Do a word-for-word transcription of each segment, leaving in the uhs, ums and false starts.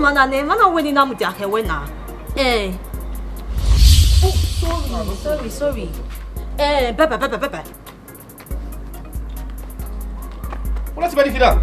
Ọna nẹ, emwa na wẹ ne I na mudia khẹ wẹ na. Eh. Oh, sorry, sorry, sorry. Eh, bye, bye, bye, bye, bye, bye. What else, Benny Fina?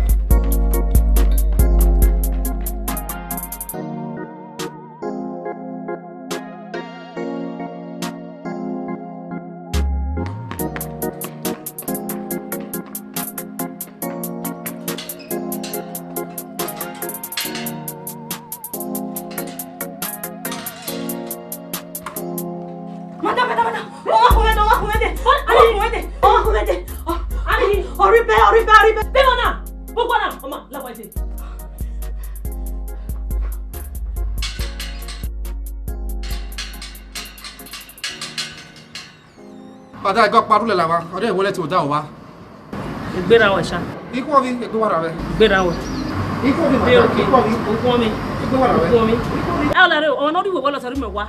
Madam, madam, madam. Ọ wa khun mwẹ dẹ, ọ wa khun mwẹ dẹ. Ọ wa khun mwẹ dẹ, ọ wa khun mwẹ dẹ. Ọ, Ani. Ọ rhie bẹ, ọ rhie bẹ, ọ rhie bẹ. Bẹ mọ na. Bọkọ na, ọma, la wa ite. Bada ẹgọ kpa rhulẹ la mwa, ọ rhie wallet odaro vba. Egbe ra wẹ sha. Ikhuọmi, egbe wa ra vẹ. Egbe ra wẹ. Ikhuọmi, Be madam, okay. Ikhuọmi. Ukhuọmi. Egbe wa ra vẹ. Ukhuọmi. Ẹ ọ lẹre, ọmwa ne ọ rhie uwe wallet ọ rhie mẹ wa.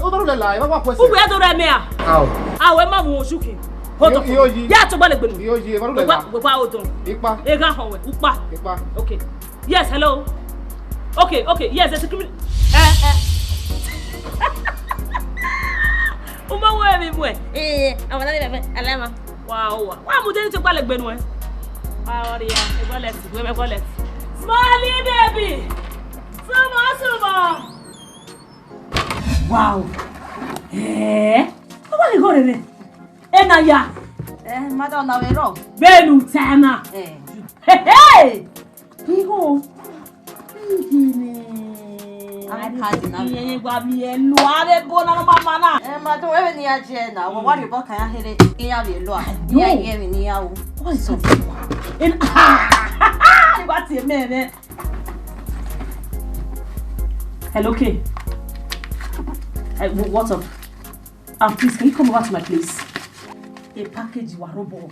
Odaro lẹ la, ẹ wa wa kuẹ sẹ. Uwe do rẹ mẹ a? Ao. Ao, ẹ ma mu ojukin. Hold on. Iyo yi. Ya to gbalẹ gbenu. Iyo yi, ẹ wa ru lẹ la. Wa, wa hold on. Ipa. E gha họn wẹ, ukpa. Ipa. Okay. Yes, hello. Okay, okay, yes, it's a criminal. Eh, eh. Umo wo emi mu ẹ. Eh, àwọn náà ni bẹ̀rẹ̀ alama. Wa o wa. Wa mu deni to gbalẹ gbenu ẹ. Wa o ria, e wallet, we me wallet. Smiley baby. Sumo, sumo. Wow. Eh? Ọ wa ghi gho rere? Ena ya. Eh, madam, na vbe rrọọ. Vbene u ta na. Eh. Hey, hey! Igho. Igho nẹ. Avbe card na. Iye ye gba miẹn lo avbe ebo na nọ mama na. Eh, madam, wẹ vbene iran jẹ na, wa wa rhie obọ kan iran here, iran vbe lo a. Iran ye emwi ne iran ru. What is up? En-, ah! Igho tie mẹ mwẹ. Hello, K. Uh, wh-, what's up? Um, please, can you come over to my place? A package you are robot.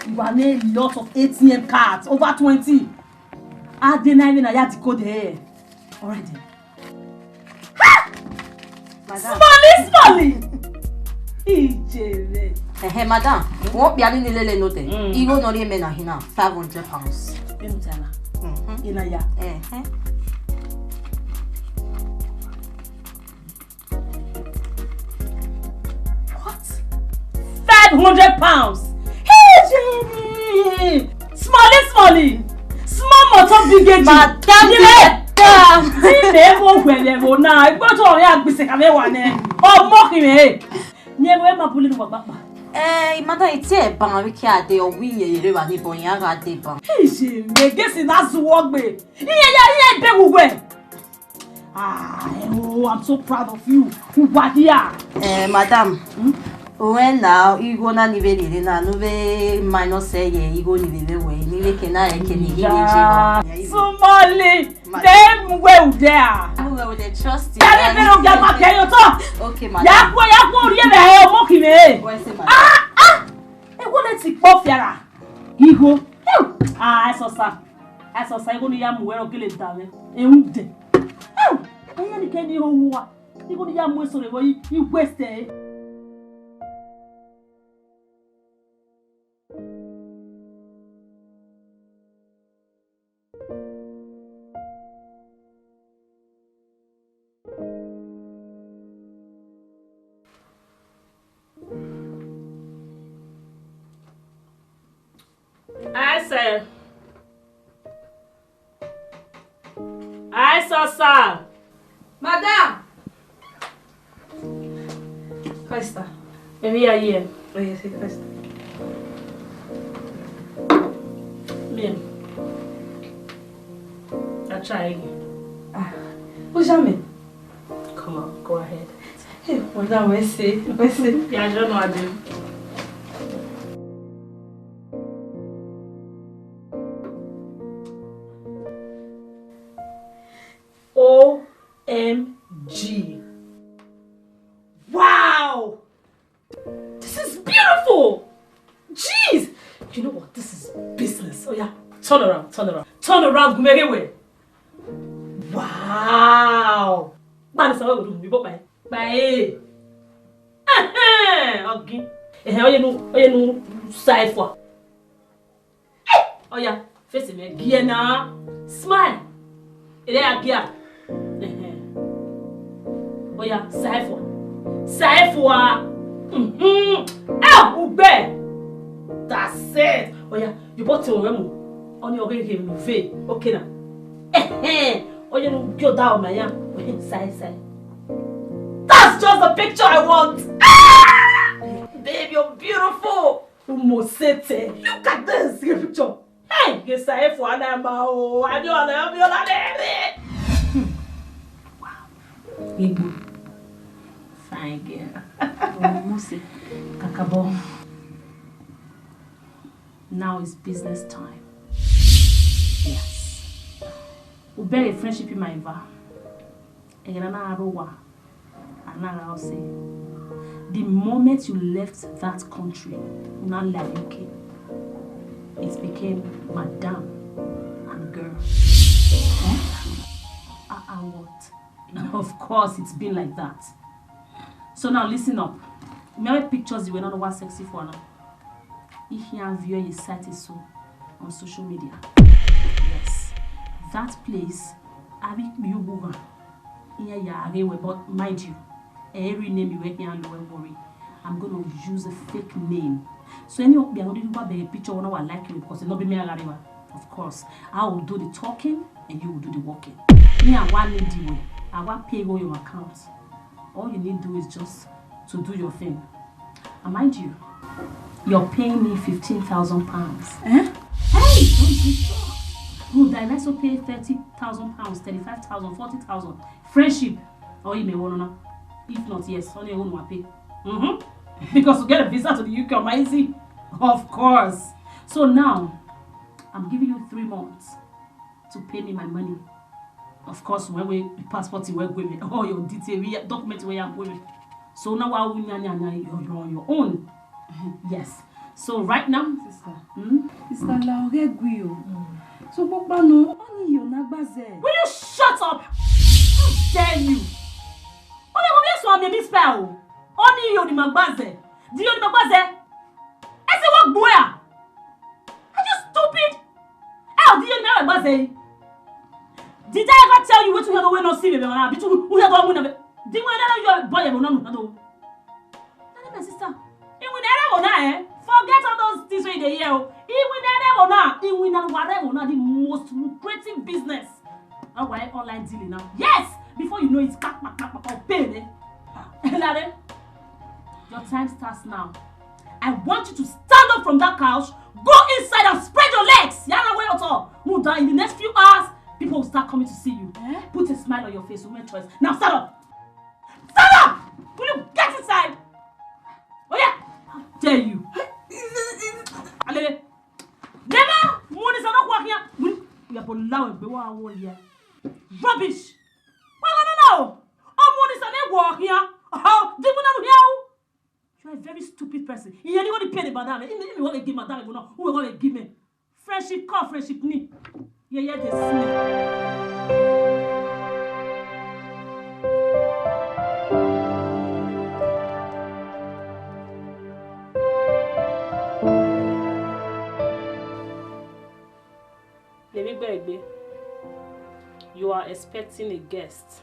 You are a lot of A T M cards, over twenty. I didn't even know you had to go there. All right then. Ha! Madam. Smally, smally. Ijere. Ehe, madam. Wọ́n pè á nínú ilé lẹ́nu tẹ̀. Mm. Igho nọ rhie mẹ na hina five hundred pounds. Bẹ́ẹ̀ ni tana. Mhm. Ina ya. Ehe. What? Five hundred pounds. Hey, Jenny! Smally, smally. Small motor, big engine. Madam, madam. Ti me mo wẹlẹ mo na. Igbo to ọrẹ agbese ka me wa nẹ. Ọmọ khin me. Ni ẹ ma bule ni wa gbakpa. Eh, madam, iti ẹ ban vbe kia de, ọ wi iye yere wa ni bọ yan gha de ban. Ije me gesi na zuwọ gbe. Iye ya, iye de wuwẹ. Ah, oh, I'm so proud of you. Uwa hia. Eh, madam. Hmm? Owẹ na, igho na ni vbe rere na, nu vbe minus ẹre igho ni vbe vbe wẹ, ni vbe ke na rẹ ke ni ghi ni je wa. Smally. Madam. Dem we u there. Dem we u dey trust you. Tell me, no get my carry your talk. Okay, madam. Ya kwe, ya kwe, ori ebe he, ọmọ khin me. Wẹ se, madam. Ah, ah. E wo le ti kpọ fiara. Igho. Ah, ẹ sọ sa. Ẹ sọ sa, igho ni ya mu wẹ rọ gele da vbe. E u de. Ẹn, ẹyẹ ni kẹ ni ho wa. Igho ni ya mu eso rre vbe i, i waste ẹre. Aise. Aisọsa. Madam. Crystal. Emwi ya ye. Oh, yes, Crystal. Me. I try again. Ah, who's Jami? Come on, go ahead. Hey, madam, we say, we say. Yeah, I don't know, I do. O M G. Wow! This is beautiful! Jeez! You know what? This is business. Oh yeah, turn around, turn around. Turn around, gumeghe we. Wow! Gbani sawa we do mi bo pai. Pai. Ehe, ogi. Ehe, oye nu, oye nu sa efua. Oya, face me, gie na. Smile. Ele ya gia. Oya, saefua. Saefua. Mhm. Eh, ugbe. That's it. Oya, you bought your memo. Only you can move. Okay now. Eh, eh. Oya, no go down, my yam. Sai, sai. That's just the picture I want. Ah! Babe, you're beautiful. Umosete. Look at this. Get a picture. Hey, ghe saefua na ma o, Abiola, Abiola lere. Hmm. Wow. Egbu. Fine girl. Oh, Mose. Kakabo. Now is business time. Yes. Ubere friendship in my va. Egana na aro wa. Another, I'll say, the moment you left that country, una like U K, it became madam and girl. Eh? Ah, ah, what? Of course, it's been like that. So now listen up. Me, I pictures you were not over sexy for now. If you have your site so on social media. Yes. That place, I will you go. Iran ya ghe wẹ, but mind you, every name you wẹ khian lo, don't worry. I'm gonna use a fake name. So any okpia no need to be a picture, no one like you because no be me a gariwa. Of course, I will do the talking and you will do the working. Me, I want need you. I want pay go your account. All you need do is just to do your thing. And mind you, you're paying me fifteen thousand pounds. Eh? Hey, don't be sure. No, I also pay thirty thousand pounds, thirty-five thousand, forty thousand. Friendship. Or you may want to. If not, yes, only one will pay. Mm-hmm. Because to get a visa to the U K, am I easy? Of course. So now, I'm giving you three months to pay me my money. Of course, when we passport, we go, all your detail, we document, we are going. So now, I will nya, nya, nya, you're, you're on your own. Yes. So right now, sister. Hmm? Sister, la ọghe gui o. So, papa no, oni yo na gbaze. Will you shut up? How dare you? Only one person me spell. Oni yo ni magbaze. Do you ni magbaze? Ese wa gbuẹ a? Are you stupid? How do you never gbase? Did I ever tell you wetin you no see me? Abi tu you don't win. Di win na your boy mo na no. Nana, my sister. Iwin na ẹrẹ ẹvbo na, eh? Forget all those things wey you dey hear o. Iwin na ẹrẹ ẹvbo na. Iwin na wa ẹrẹ ẹvbo na, the most lucrative business. How why online dealing now? Yes! Before you know it, kpa, kpa, kpa, kpa, kpa, pay, eh? Lare, your time starts now. I want you to stand up from that couch, go inside and spread your legs. Yara way at all. Muda, in the next few hours, people will start coming to see you. Eh? Put a smile on your face, women choice. Now stand up. Stand up! Will you get inside? Oh yeah! How dare you? Alele. Never money sa no kwa here. Ya bo lawe be wa wo here. Rubbish. Wa no no. Oh, money sa ne wo here. Oh, di mo na here. You are a very stupid person. Iye ni wo ni pay the madam. Imi, imi wo le give madam go no. Who wo le give me? Friendship call, friendship ni. Yeah, yeah, they see. Let me beg, babe. You are expecting a guest.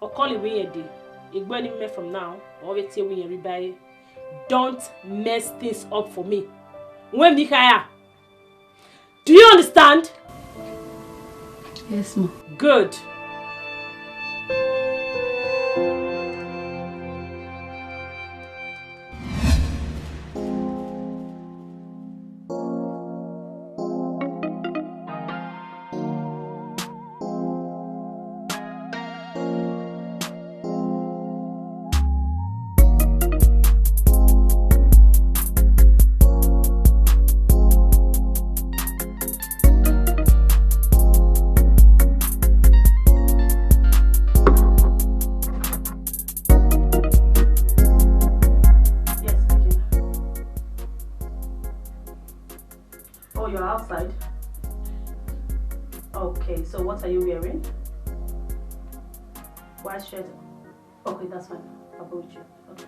Ọ call iwinna dee, egbe ne I miẹn from now, ọ vbe tie iwinna rre iba ẹre. Don't mess things up for me. Wẹ emwi ne I kha ra? Do you understand? Yes, ma. Good. Yes, Vicky. Oh, you're outside? Okay, so what are you wearing? White shirt. Okay, that's fine. I'll go with you. Okay.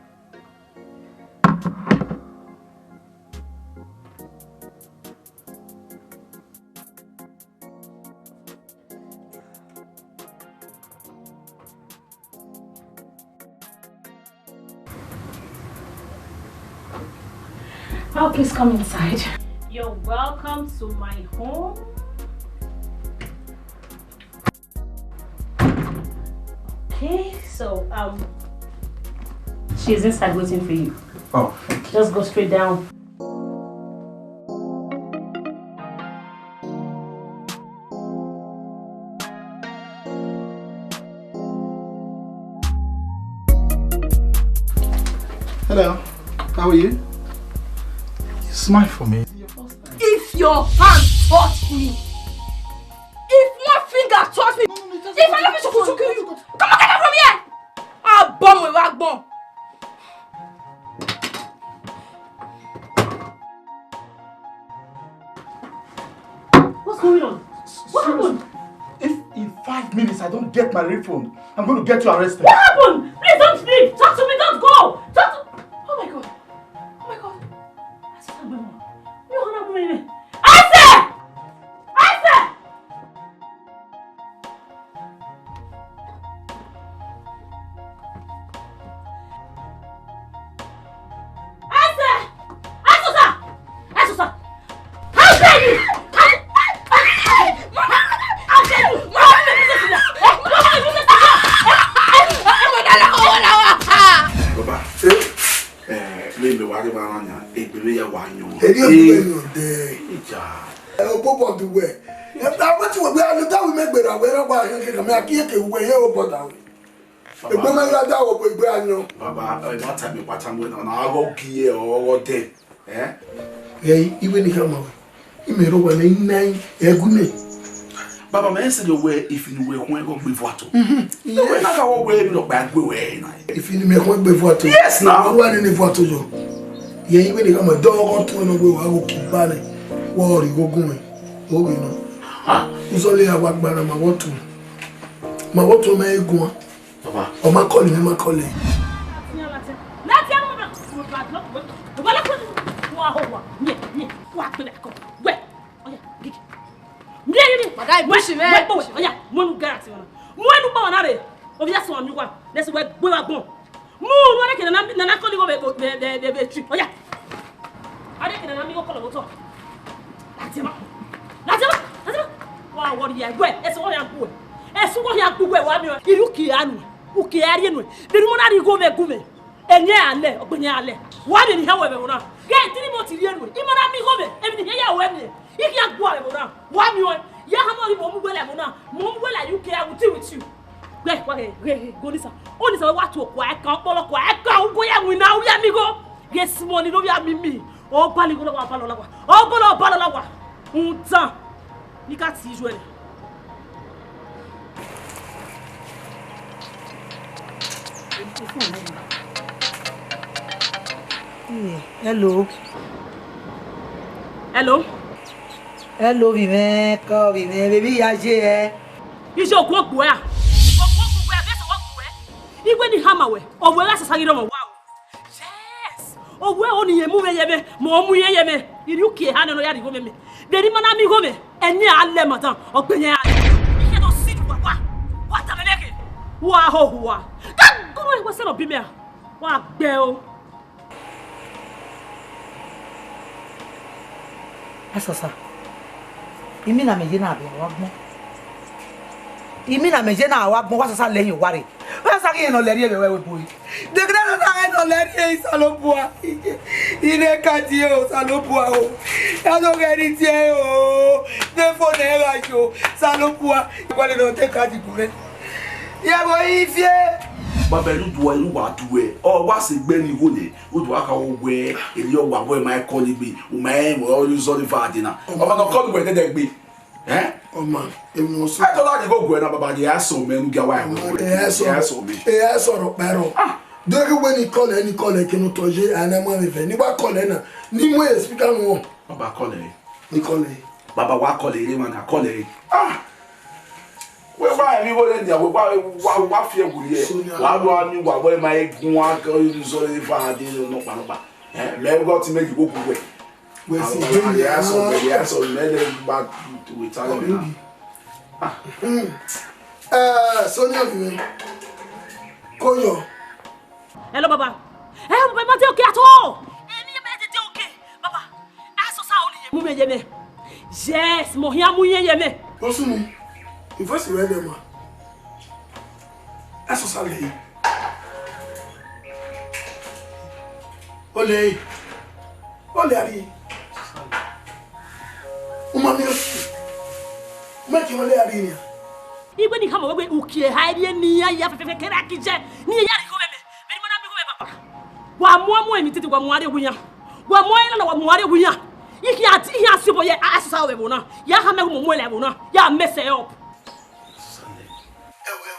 Oh, please come inside. You're welcome to my home. Okay, so um, she's inside waiting for you. Oh, thank you. Just go straight down. Hello, how are you? You smile for me. If your hand touch me, if one finger touch me, if I don't be chuku chuku you, come on, get out from here! Abọ mu evba agbọn. What's going on? What happened? If in five minutes I don't get my refund, I'm going to get you arrested. What happened? Please don't leave. Talk to me. Don't go. Talk to. Oh my God. Oh my God. Asa! Asa! Asa! Asa! Asa! How dare you? How dare you? Baba, eh, eh, me, me wa ke ba na nya, egbe vbe ya wa yan. Eri obi wẹ yan dẹ. Ija. Ẹ, obobọ du wẹ. Ẹ, ta wẹ ti wẹ, wẹ a lo ta wẹ me gberra wẹ, ra wa yan ke, me a kie ke wẹ, ye obọ da wẹ. Egbe me ya da wẹ, egbe a yan. Baba, ẹ, that time, what time when I go gie or what day? Eh? Ẹ, iwe ni khama wẹ. Imẹ rọ wẹ ne I na ẹgu mẹ. Baba, mẹ sẹ wẹ, if you were when go be for to. Mhm. Wẹ na ka wọ wẹ mi lọ gba gbe wẹ na. If you me when be for to. Yes, now. Who are in for to yo? Ye iwe ni khama do go to no gbe wa go ki ba ne. Wọ ri go gun. O gbe no. Ah, uzọ le ya wa gba na ma wọ to. Ma wọ to me egun. Baba. Ọ ma call mi, ma call e. Madam, ibushi mwẹ. Oya, mu enu gara ti wana. Mu enu kpa wana re. Ovbi asọn ami wa. Lẹsẹ wẹ gbe wa gbọn. Mu unu ne ke nana nana call igho vbe vbe vbe vbe tree. Oya. Ade ke nana mi igho call vbe otọ. Ladian ma. Ladian ma. Ladian ma. Wa wọ ri ya gbe. Ẹse wọ ya gbe. Ẹse wọ ya gbe wa mi. Iru ki anu. Uki a rhie nuẹn, vbene imọ na rhie igho mwẹ gu mwẹ, ẹyẹn a lẹ, ọgbẹn yẹn a lẹ. Wa miẹn ne I hẹ wẹ vbe ẹvbo na. Ghẹ three months rhie nuẹn, imọ na miẹn igho mwẹ, emwi ne I hẹ ya ruẹ miẹn, I khian gua vbe ẹvbo na. Wa miẹn ọẹn, ya hama ọghe mẹ ọ mu wẹ la ẹvbo na, mẹ ọ mu wẹ la U K, I will deal with you. Ghẹ, wa ghẹ, ghẹ, ghẹ, go ni sa. Oni sa wa tu okua ẹkan, ọkpọlọ okua ẹkan, ugo ya winna, u ya miẹn igho. Ghẹ small ni ne ovbi a miẹn mi. Ọ balọ igho na wa, ọ balọ na wa. Ọ balọ, ọ balọ na wa. Rhunmwuda. Ni ka ti yu ẹre. Hello. Hello. Hello, ovbi mwẹ, kọ ovbi mwẹ, baby, ya ye ẹ. Iye ogun ogbu ẹ a? Ogun ogbu ẹ, vbe ẹsẹ wọ gbu ẹ? Iwe ni hama wẹ, ọ wẹ gha sasa ghi rọmọ wa o. Yes! Owẹ ọni ye mu mwẹ ye mwẹ, mẹ ọ mu irẹn ye mwẹ. Irẹn uki eha nẹ ne ọ ya rhie igho mwẹ mẹ. Vbene ima na miẹn igho mwẹ, ẹyẹn a lẹ madam, ọgbẹn yẹn a lẹ. Iye do si wa wa, wa tama mwẹ ghe. Wa hoho wa. Ka gu mwẹ wẹ sẹ ne ọ bi mẹ a. Wa gbe o. Asasa. Imina mẹ ye na vbe wa gbọn. Imina mẹ ye na wa gbọn, wa sasa lẹ hin owa rre. Wẹ sa ghi rẹn ne ọ lẹrriẹ vbe ẹvbo ẹvbo ẹre. Degre na na rẹn ne ọ lẹrriẹ Osanobua. I ne ka die o, Osanobua o. Ya do ghẹ rhie tie o. Ne fo nẹ gha yo, Osanobua. Wẹ ne ọ te ka di gu rẹ. Ye vbo ifie. Baba, ẹre udu ẹre uwa du ẹ. Ọ wa sẹ egbe ni igho nẹ. Udu aka wẹ erriọ wa wẹ ma kọl egbe. U ma rẹn wẹ ọ re uzọ ne eva dee na. Ọmwa ne ọ kọl wẹ dẹdẹ gbe. Eh? Ọma, emwi ne ọ sẹ. Ẹ tọ na ghi gho guẹ na, baba, de a sọ mẹ, ne u gia wa ẹvbo. Ọma, de a sọ. De a sọ mẹ. E a sọrọ kpa ẹrọ. Ah. Do ghi wẹ ne I kọl ẹ, ne I kọl ẹ, ke ne u tọ ye, a na mu avbe vẹ. Ne I wa kọl ẹ na, ne I mu e speaker nu. Baba, kọl ẹ. Ne I kọl ẹ. Baba, wa kọl ẹ, emwa na kọl ẹ. Ah. Wẹ wa emwi igho rẹ nia, wẹ wa, wa, wa fi ẹwu ye. Sonia. Wa do a ni wa, wẹ ma egun a, ke ọ ye uzọ eva dee nọkpa nọkpa. Eh, mẹ gọ ti mẹ yi wo gu wẹ. Wẹ si. Àwọn ọmọ yẹn á sọ, yẹn á sọ, mẹ lẹ gba tuwe ta lẹ na. Ah. Hmm. Eh, Sonia, mi. Koyo. Hello, baba. Eh, baba, ẹ ma dé òkè at all. Ẹ ní ẹ ma dé òkè. ye mẹ. Yes, mẹ ọ khian mu irẹn ye mẹ. Osunu, I voice rẹ dẹ ma. Asọsa lẹ. Ole. Ole ari. Uma mi osu. Mẹ ke ole ari nia. Igbe ni khama wẹ uki eha rhie ne iran ya fẹfẹfẹ kere a ki jẹ, ne iran ya rhie igho mwẹ mẹ, vbene ima na miẹn igho mwẹ papa. Wa mu amu emwi titi, wa mu arre wu iran. Wa mu arre na, wa mu arre wu iran. Ikhian ti, ikhian si obọ ye Asọsa vbe ẹvbo na. Ya khama ẹwu mu mu ẹre la ẹvbo na. Ya mess up. Ẹwẹ,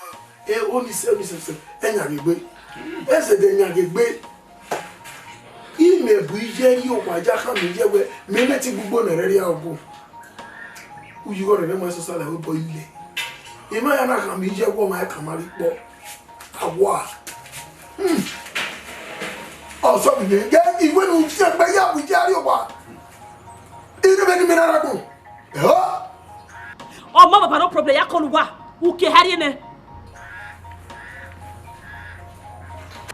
ẹwẹ, e, oni sẹ, oni sẹ, sẹ, ẹ yan ghe egbe. Ẹ zẹdẹ yan ghe egbe. Imẹ bu iye rhie owa ya khama iye wẹ, mẹ ne ti gbugbo nẹ rẹ rria ọgua. Uyi igho rẹ ne ma Asọsa la ẹvbo bọ ile. Ima ya na khama iye wẹ, ọmwa ẹkan ma rhie kpọ. Awa. Hmm. Ọsọ bi mẹ, gẹ iwe ne u fian gbe ya bu iye rhie owa. Inu vbe ne imẹ na rre agbọn. Ẹhọ. Ọmọ baba, no problem, ya call uwa. Uki eha rhie nẹ.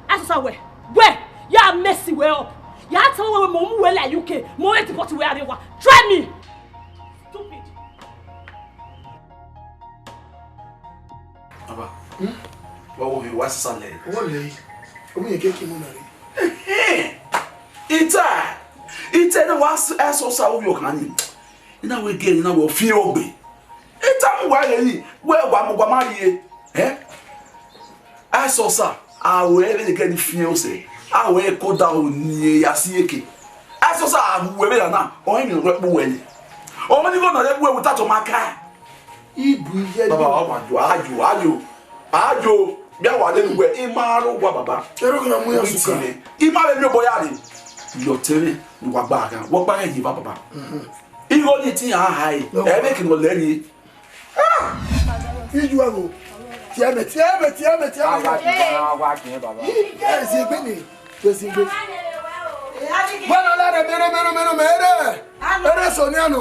Asọsa wẹ, wẹ, ya mess wẹ up. Ya tell wẹ, wẹ, mẹ ọ mu wẹ la U K, mẹ ọ deport wẹ rrie owa. Try me. Stupid. Baba, hmm? Wa wo he wa sisa lẹ. Wo lẹ. Omi ye keke mu na re. Ita, ita na wa Asọsa ovbi ọkhan ni. Ina wẹ gẹ, ina wẹ ọ fian ogbe. Ita mu wa ghe ni, wẹ wa mu wa ma rrie. Eh? Asọsa, a wẹ vbene gẹ ni fian osẹ, a wẹ ko da o ni ya si eke. Asọsa, a wu wẹ vbe na, ọ rẹn ni rẹ kpu wẹ ni. Ọ ma ni gho na rẹ bu wẹ without ọ ma ka. Ibu iye. Baba, wa ajo, ajo, ajo, ajo. Bia wa le wẹ, ima ro wa baba. Ero ghi na mu ya suka. I ma vbe miẹn obọ ya re. Yọ tẹmwẹ ne wa gba ghan, wa gba ghan ye eva baba. Igho ni ti iran hae, ẹ vbe kene ọ lẹ rrie. Ah! Iju ẹvbo. Tiẹ mẹ, tiẹ mẹ, tiẹ mẹ, tiẹ mẹ. Awa ti baba, awa ti baba. Ẹ zẹ egbe ni, ẹ zẹ egbe. Wẹ nọ la rẹ mẹ nọ, mẹ nọ, mẹ nọ, mẹ rẹ. Ere sọ nian nọ.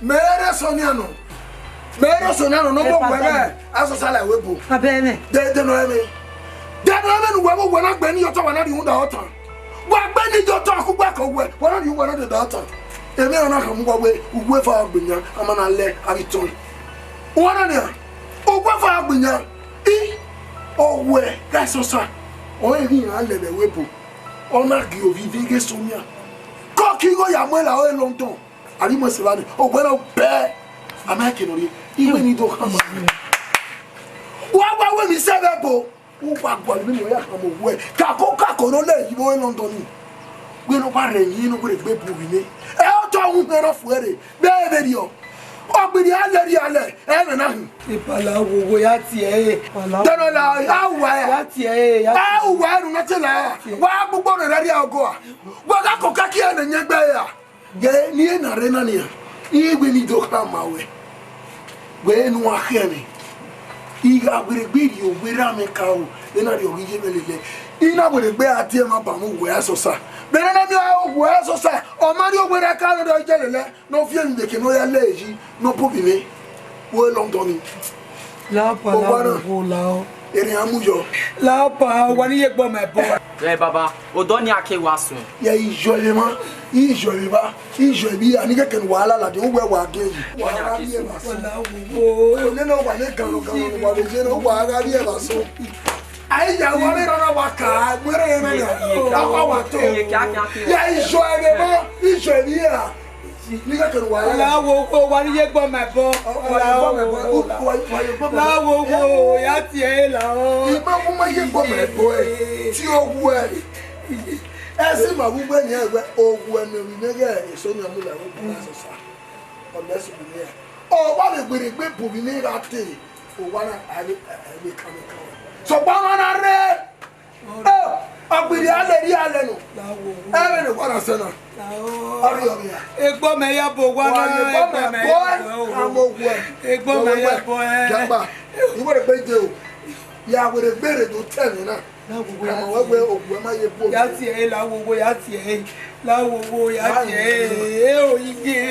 Mẹ ere sọ nian nọ. Mẹ ere sọ nian nọ, ne ọ wẹ wẹ Asọsa la ẹvbo ebo. Abẹ mẹ. De, de nọ ẹmwẹ. De nọ ẹmwẹ ne uwẹ vbe uwẹ na gbe ni yọ otọ, wa na rhie uhunmwu da otọ. Wa gbe ni yọ otọ, ku gba ke uwẹ, wa na rhie uwẹ na de da otọ. Emwi ọna khama uwa wẹ, uwu eva gbe yan, a ma na lẹ, a ghi tọn. Uwa na nian, uwu eva gbe yan, I, ọ wẹ, Asọsa, ọ rẹn ghi iran lẹ vbe ẹvbo ebo. Ọ na gie ovbi ivbi ghe sọ nian. Kọki igho ya mu ẹre la ọre London. Avbe imẹ sẹ evba nẹ, ọ wẹ na bẹ. A ma ke nọ rrie, iwe ni do khama. Wa wa wẹ emwi sẹ vbe ẹvbo. U wa gualọ emwi ne ọ ya khama owẹ. Kako kako ne ọ lẹ yi vbe ọre London ni. Wẹ ne ọ wa rẹ emwi ne ọ wẹ egbe bu ovbi nẹ. Ẹ otọ wu hẹn rọ fu ẹre. Vbe ẹ vberriọ. Ọgbirri a lẹ rhie alẹ, ẹ mwẹ na hin. Ipala wowo ya tie ẹre. Dọnọ la, a wa ya. Ya tie ẹre, ya tie. A wa ẹre na te la. Wa gbogbo ne rẹ rhie ọgua. Wa gha kọka kie ne yẹn gbe ya. Ghe ne irẹn na rre na nian, iran wẹ ne I do khama ruẹ, wẹ ne uwa khian mwẹ, I gha werriegbe rhie owerra mwẹ ka ro, ena rhie ọghe iye mwẹ lele. I na werriegbe a tie ẹmwẹ abamu wẹ Asọsa. Vbene ne ọ miẹn wẹ Asọsa, ọ ma rhie owerra ka ro, ọ je lele, ne ọ viọ emwi vbe eke ne ọ ya lele yi, ne ọ bu ovbi mwẹ. Wo London ni. Lapa, owa na, lapa, wo lao. Ere a mu yọ. Lapa, owa ni ye egbe ọmọ ẹbọ. Ẹ baba, odọ ni a ke wa sun. Ya iyọ emwa, iyọ emwa, iyọ emwi, a ni kẹkẹ ne uwa la ladian, uwẹ wa gie yi. Wa gha rri ẹmwẹ so. Wala wo. Ole ne uwa ne garo garo ne uwa vbe ye ne uwa gha rri ẹmwẹ so. Ai ya wa re rara wa ka, were emwa na. Akwa wa to. Ya iyọ emwa, iyọ emwi a. Nigga kẹrẹ uwa ya. Ọla wo wo, wa ni ye egbe ọmọ ẹbọ. Ọla wo wo, wa ye egbe ọmọ ẹbọ. La wo wo, ya tie ẹre la o. Ima wo ma ye egbe ọmọ ẹbọ ẹ. Ti owu ẹ. Ẹ si ma wu gbe ni ẹwẹ owu ẹ ne emwi ne ghẹ eso ni ọmọ la wo bu Asọsa. Ọmọ ẹsẹ ni ẹ. Ọ wa vbe werriegbe bu vbe ni ra te. Owa na, a vbe, a vbe kan ni kan. Sokpan ọmwa na rre. Eh, ọgbirri a lẹ rhie alẹ nọ. Ẹ vbe ne wa na sẹ na. Ọ rhie ọmwa ya. Egbe ọmọ ya bọ owa na, egbe ọmọ ya bọ ẹ. Egbe ọmọ ya bọ ẹ. Jagba, I werriegbe de o. Ya werriegbe rre do te ẹmwẹ na. Kama wẹ wẹ oguẹ ma ye bu omi. Ya tie ẹre la wo wo, ya tie ẹre. La wo wo, ya tie ẹre. E o ige.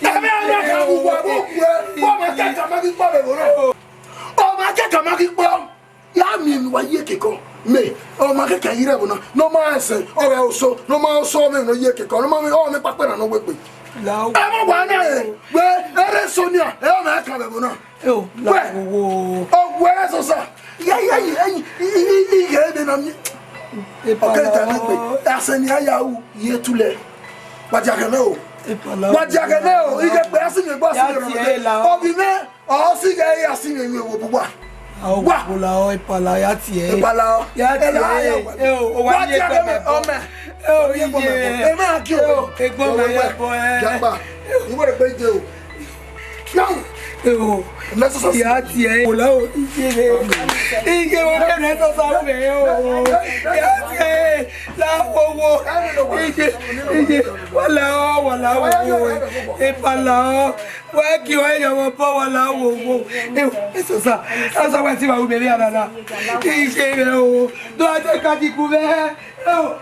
Ẹmwẹ ọmọ kan wo wo wo. Wọ́n máa kẹ́kọ̀ọ́ máa fi pọ̀ bẹ̀rù náà. Ọ ma kẹkẹ ma ghi kpọ, ya miẹn ne uwa ye kekọ. Mẹ, ọ ma kẹkẹ yi rẹ ẹvbo na, ne ọ ma ẹsẹ, ọ ghẹ oso, ne ọ ma oso ọmọ ne ọ ye kẹkẹ, ne ọ ma ọmọ ne kpakpa na ne ọ wegbe. La o. Ẹ ma wa na ẹ, wẹ, ẹre Sonia, ẹ ọ ma kan vbe ẹvbo na. Eo, la Wẹ, wo wo. Ọ wẹ ẹre sosa, ya ya yi, ẹyin, i, i, i, i, ghẹ ebe na mi. Epa Ọkẹ la ta mi gbe, o. Asẹ ni a ya ru, ye tulẹ. Wa dia kẹ mẹ o. Epa la o. Wa dia kẹ mẹ o, i ghẹ gbe a si mi egbe a si mi Ya ẹre tie la o. Ọvbi mẹ, ọ si ghẹ ya si mi emwi ewo bu wa. A o Wa. Wo la o, epa la ya tie. Epa la o. Ya tie. Ela ya wa. E o, o wa Wa ye dia kẹ mẹ, ọmọ. E o, Wa ye iye. Ẹ ma ki o. E o, egbọn mẹ Wa ye wa. Bọ ẹ. Jagba. Iwọ rẹ gbe je o. Fiawu. E o. Lẹsọsọ. Ya tie. O la o, iye rẹ. Iye o kẹ lẹsọsọ fẹ o. Ya tie. La wo wo. Iye, iye. Wa la o, wa la wo wo. Epa la o. Wẹ gie ọre yan vbe obọ wa la wo wo. Eo, esosa, asa wẹ ti wa ru bẹvbe a nana. Iye rẹ o, do a te ka di gu vbe. Eo.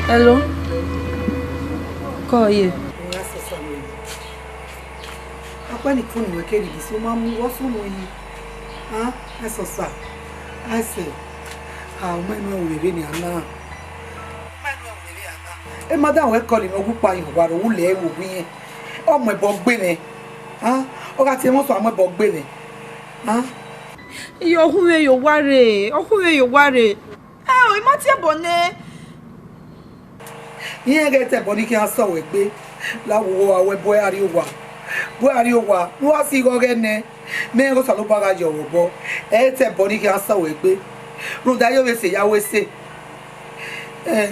Hello? Kọ ye. Ọkpẹ ni phone wẹ keghi di so ma mu wọ so mu yi. Ah, ẹsọsa. Aise. Ah, u ma nọ wẹ vbenian na. U ma nọ wẹ vbenian na. E madam wẹ call mwẹ, ọ gu kpa yan wa ro, u lẹ ẹre vbe owiẹn. Ọ mu ẹbọ gbe mwẹ. Ah, ọ gha tie mwẹ sọ, a mu ẹbọ gbe mwẹ. Ah. Iye, ọ khu mwẹ ye owa rre, ọ khu mwẹ ye owa rre. Ẹ o, I ma tie ẹbọ nẹ. Irẹn ghẹ te ẹbọ ni khian sẹ wẹ egbe, la wo wo a wẹ bu ẹre rrie owa, bu ẹre rrie owa, ne uwa si ighe ọghẹ nẹ, mẹ rẹn Osanobua gha ye ọvbọ, ẹ i te ẹbọ ni khian sẹ wẹ egbe, rhunmwuda a yo vbe sẹ ya wẹ ẹse, ẹ,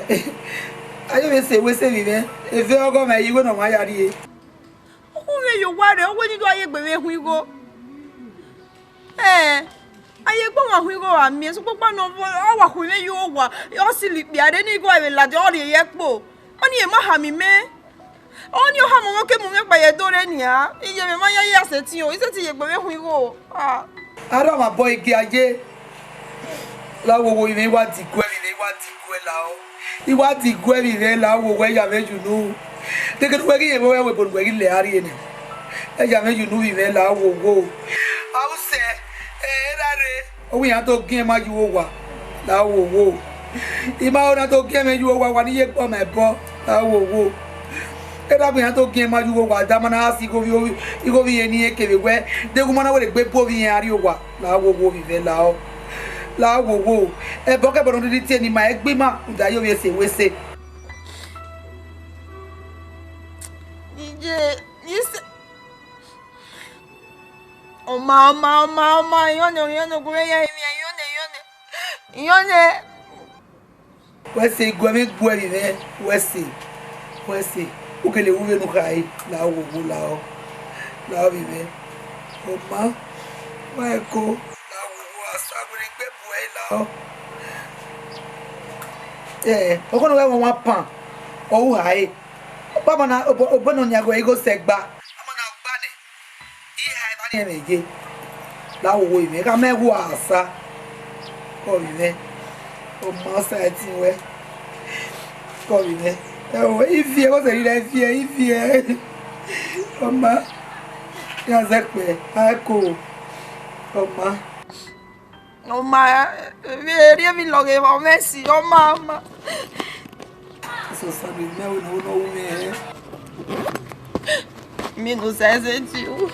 a yo vbe sẹ wẹ ẹse vbe mwẹ, evẹ ọghọ mwẹ, iwe ne ọmwa ya rrie. Ọ khu mwẹ ye owa rre, ọ wẹ ne I do a ye egbe mwẹ khuan igho. Ẹ, a ye egbe ọmwa khuan igho ra miẹn, sokpan ọkpa nọ, ọ wa khu mwẹ ye owa, ọ silo ikpia rre ne igho ẹvbo ladian, ọ rhie ye ẹkpo. Ọnii ma khama imẹ. Ọnii ọ khama mwẹ, ọ ke mu mwẹ kpa ye ẹdẹ ọre nian. Iye mwẹ ma ya ye a sẹtin o, I sẹtin ye egbe mwẹ khuan igho. Ah. Arọ ma bọ igi aye. La wo wo ivẹ, I wa diguẹ vbe ivẹ, I wa diguẹ la o. I wa diguẹ vbe ivẹ la wo wo, ẹ ya mwẹ ye unu. Dekẹe ne uwẹ ghi rẹn vbe ebo ne uwẹ ghi lẹ a rrie nẹ. Ẹ ya mwẹ ye unu vbe ivẹ la wo wo. A u sẹ, ẹ, erha rre. Ọ wẹ iran do giẹn ma ye uwu owa, la wo wo. I ma ho na do giẹn mwẹ ye uwu owa, wa ne I ye egbe ọmwa ẹbọ, la wo wo. Erha gbe iran do giẹn ma ye uwu owa, da ma na gha si igho vbe, igho vbe irẹn ne irẹn kevbe wẹ, deghẹ u ma na wẹ rhie egbe bu ovbi irẹn a rrie owa. La wo wo vbe ivẹ la o. La wo wo. Ẹbọ kẹbọ ne ọ rhirhi tie ne ima ẹgbẹ ima, rhunmwuda a yo vbe sẹ wẹ ẹse. Iye, ise. Ọma, ọma, ọma, ọma, iyọnẹ, iyọnẹ, ogun mwẹ ya emian, iyọnẹ, iyọnẹ, iyọnẹ. Wẹ ẹse, iguẹ mwẹ, iguẹ vbe mwẹ, wẹ ẹse, wẹ ẹse, u gele ru vbene u khare, la wo wo la o, la vbe mwẹ, ọma, wa ẹko, la wo wo, a sa wẹ ne egbe bu ẹre la o. Ẹ, ọkhọ ne ọ gha wan pan, ọ ru khare, ọkpa ma na, obọ, obọ ne ọ nian ghe igho sẹ gba, ọma na gba nẹ. I ha evba rẹn mwẹ ye, la wo wo mwẹ, gha mẹ wu asa, kọ vbe mwẹ, ọma ọsa ẹtin wẹ, kọ vbe mwẹ, ẹ o, I viẹ, vbọzẹ rhirhi I viẹ, I viẹ, ọma, iran zẹ kpẹ, a ẹko, ọma. Ọma, vbe erriọ emwi lọghe evba, ọ mwẹ si, ọma, ọma. Sọsa ne mẹ wẹ ne ọ wu mwẹ hẹ. Mi ne u zẹzẹ di u.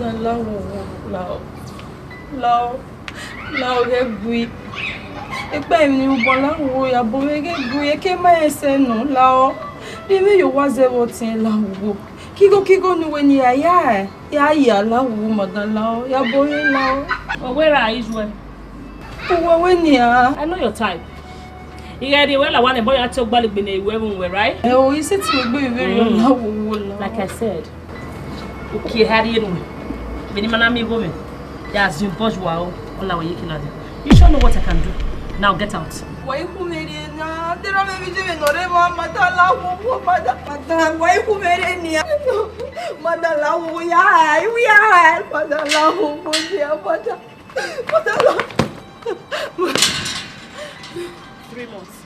Lahọ, lahọ, lahọ, lahọ ghẹ gui. Ekpa emwi ne u bọ lahọ, ya bọ vbe ghẹ gui, eke ma ẹsẹ nọ, lahọ. Rhie mwẹ ye owa zẹ vbe ọtiẹn lahọ. Kigho kigho ne uwẹ ne I ya, ya, ya lahọ, madam lahọ, ya bọ vbe lahọ. Ọ wẹ ra ijuẹ? Uwẹ wẹ nian. I know your type. I ghẹ rhie wẹ la owa nẹ, bọ ya te ọgbalegbe ne I ru ẹvbo wẹ, right? Ẹ o, I sẹtin gbe vberriọ lahọ, lahọ. Like I said, uki eha rhie nuẹn, vbene ima na miẹn igho mwẹ, ya ziun bọz ua o, ọ la wẹ ye kila dẹ. You sure know what I can do. Now get out. Wa i khu mwẹ rhie na, deghẹ ọ mwẹ vbe iye mwẹ ne ọ rre emwa, madam lahọ, madam, madam, wa i khu mwẹ rhie nian. Madam lahọ, ya, ya, madam lahọ, ya, madam. Madam lahọ. Three months.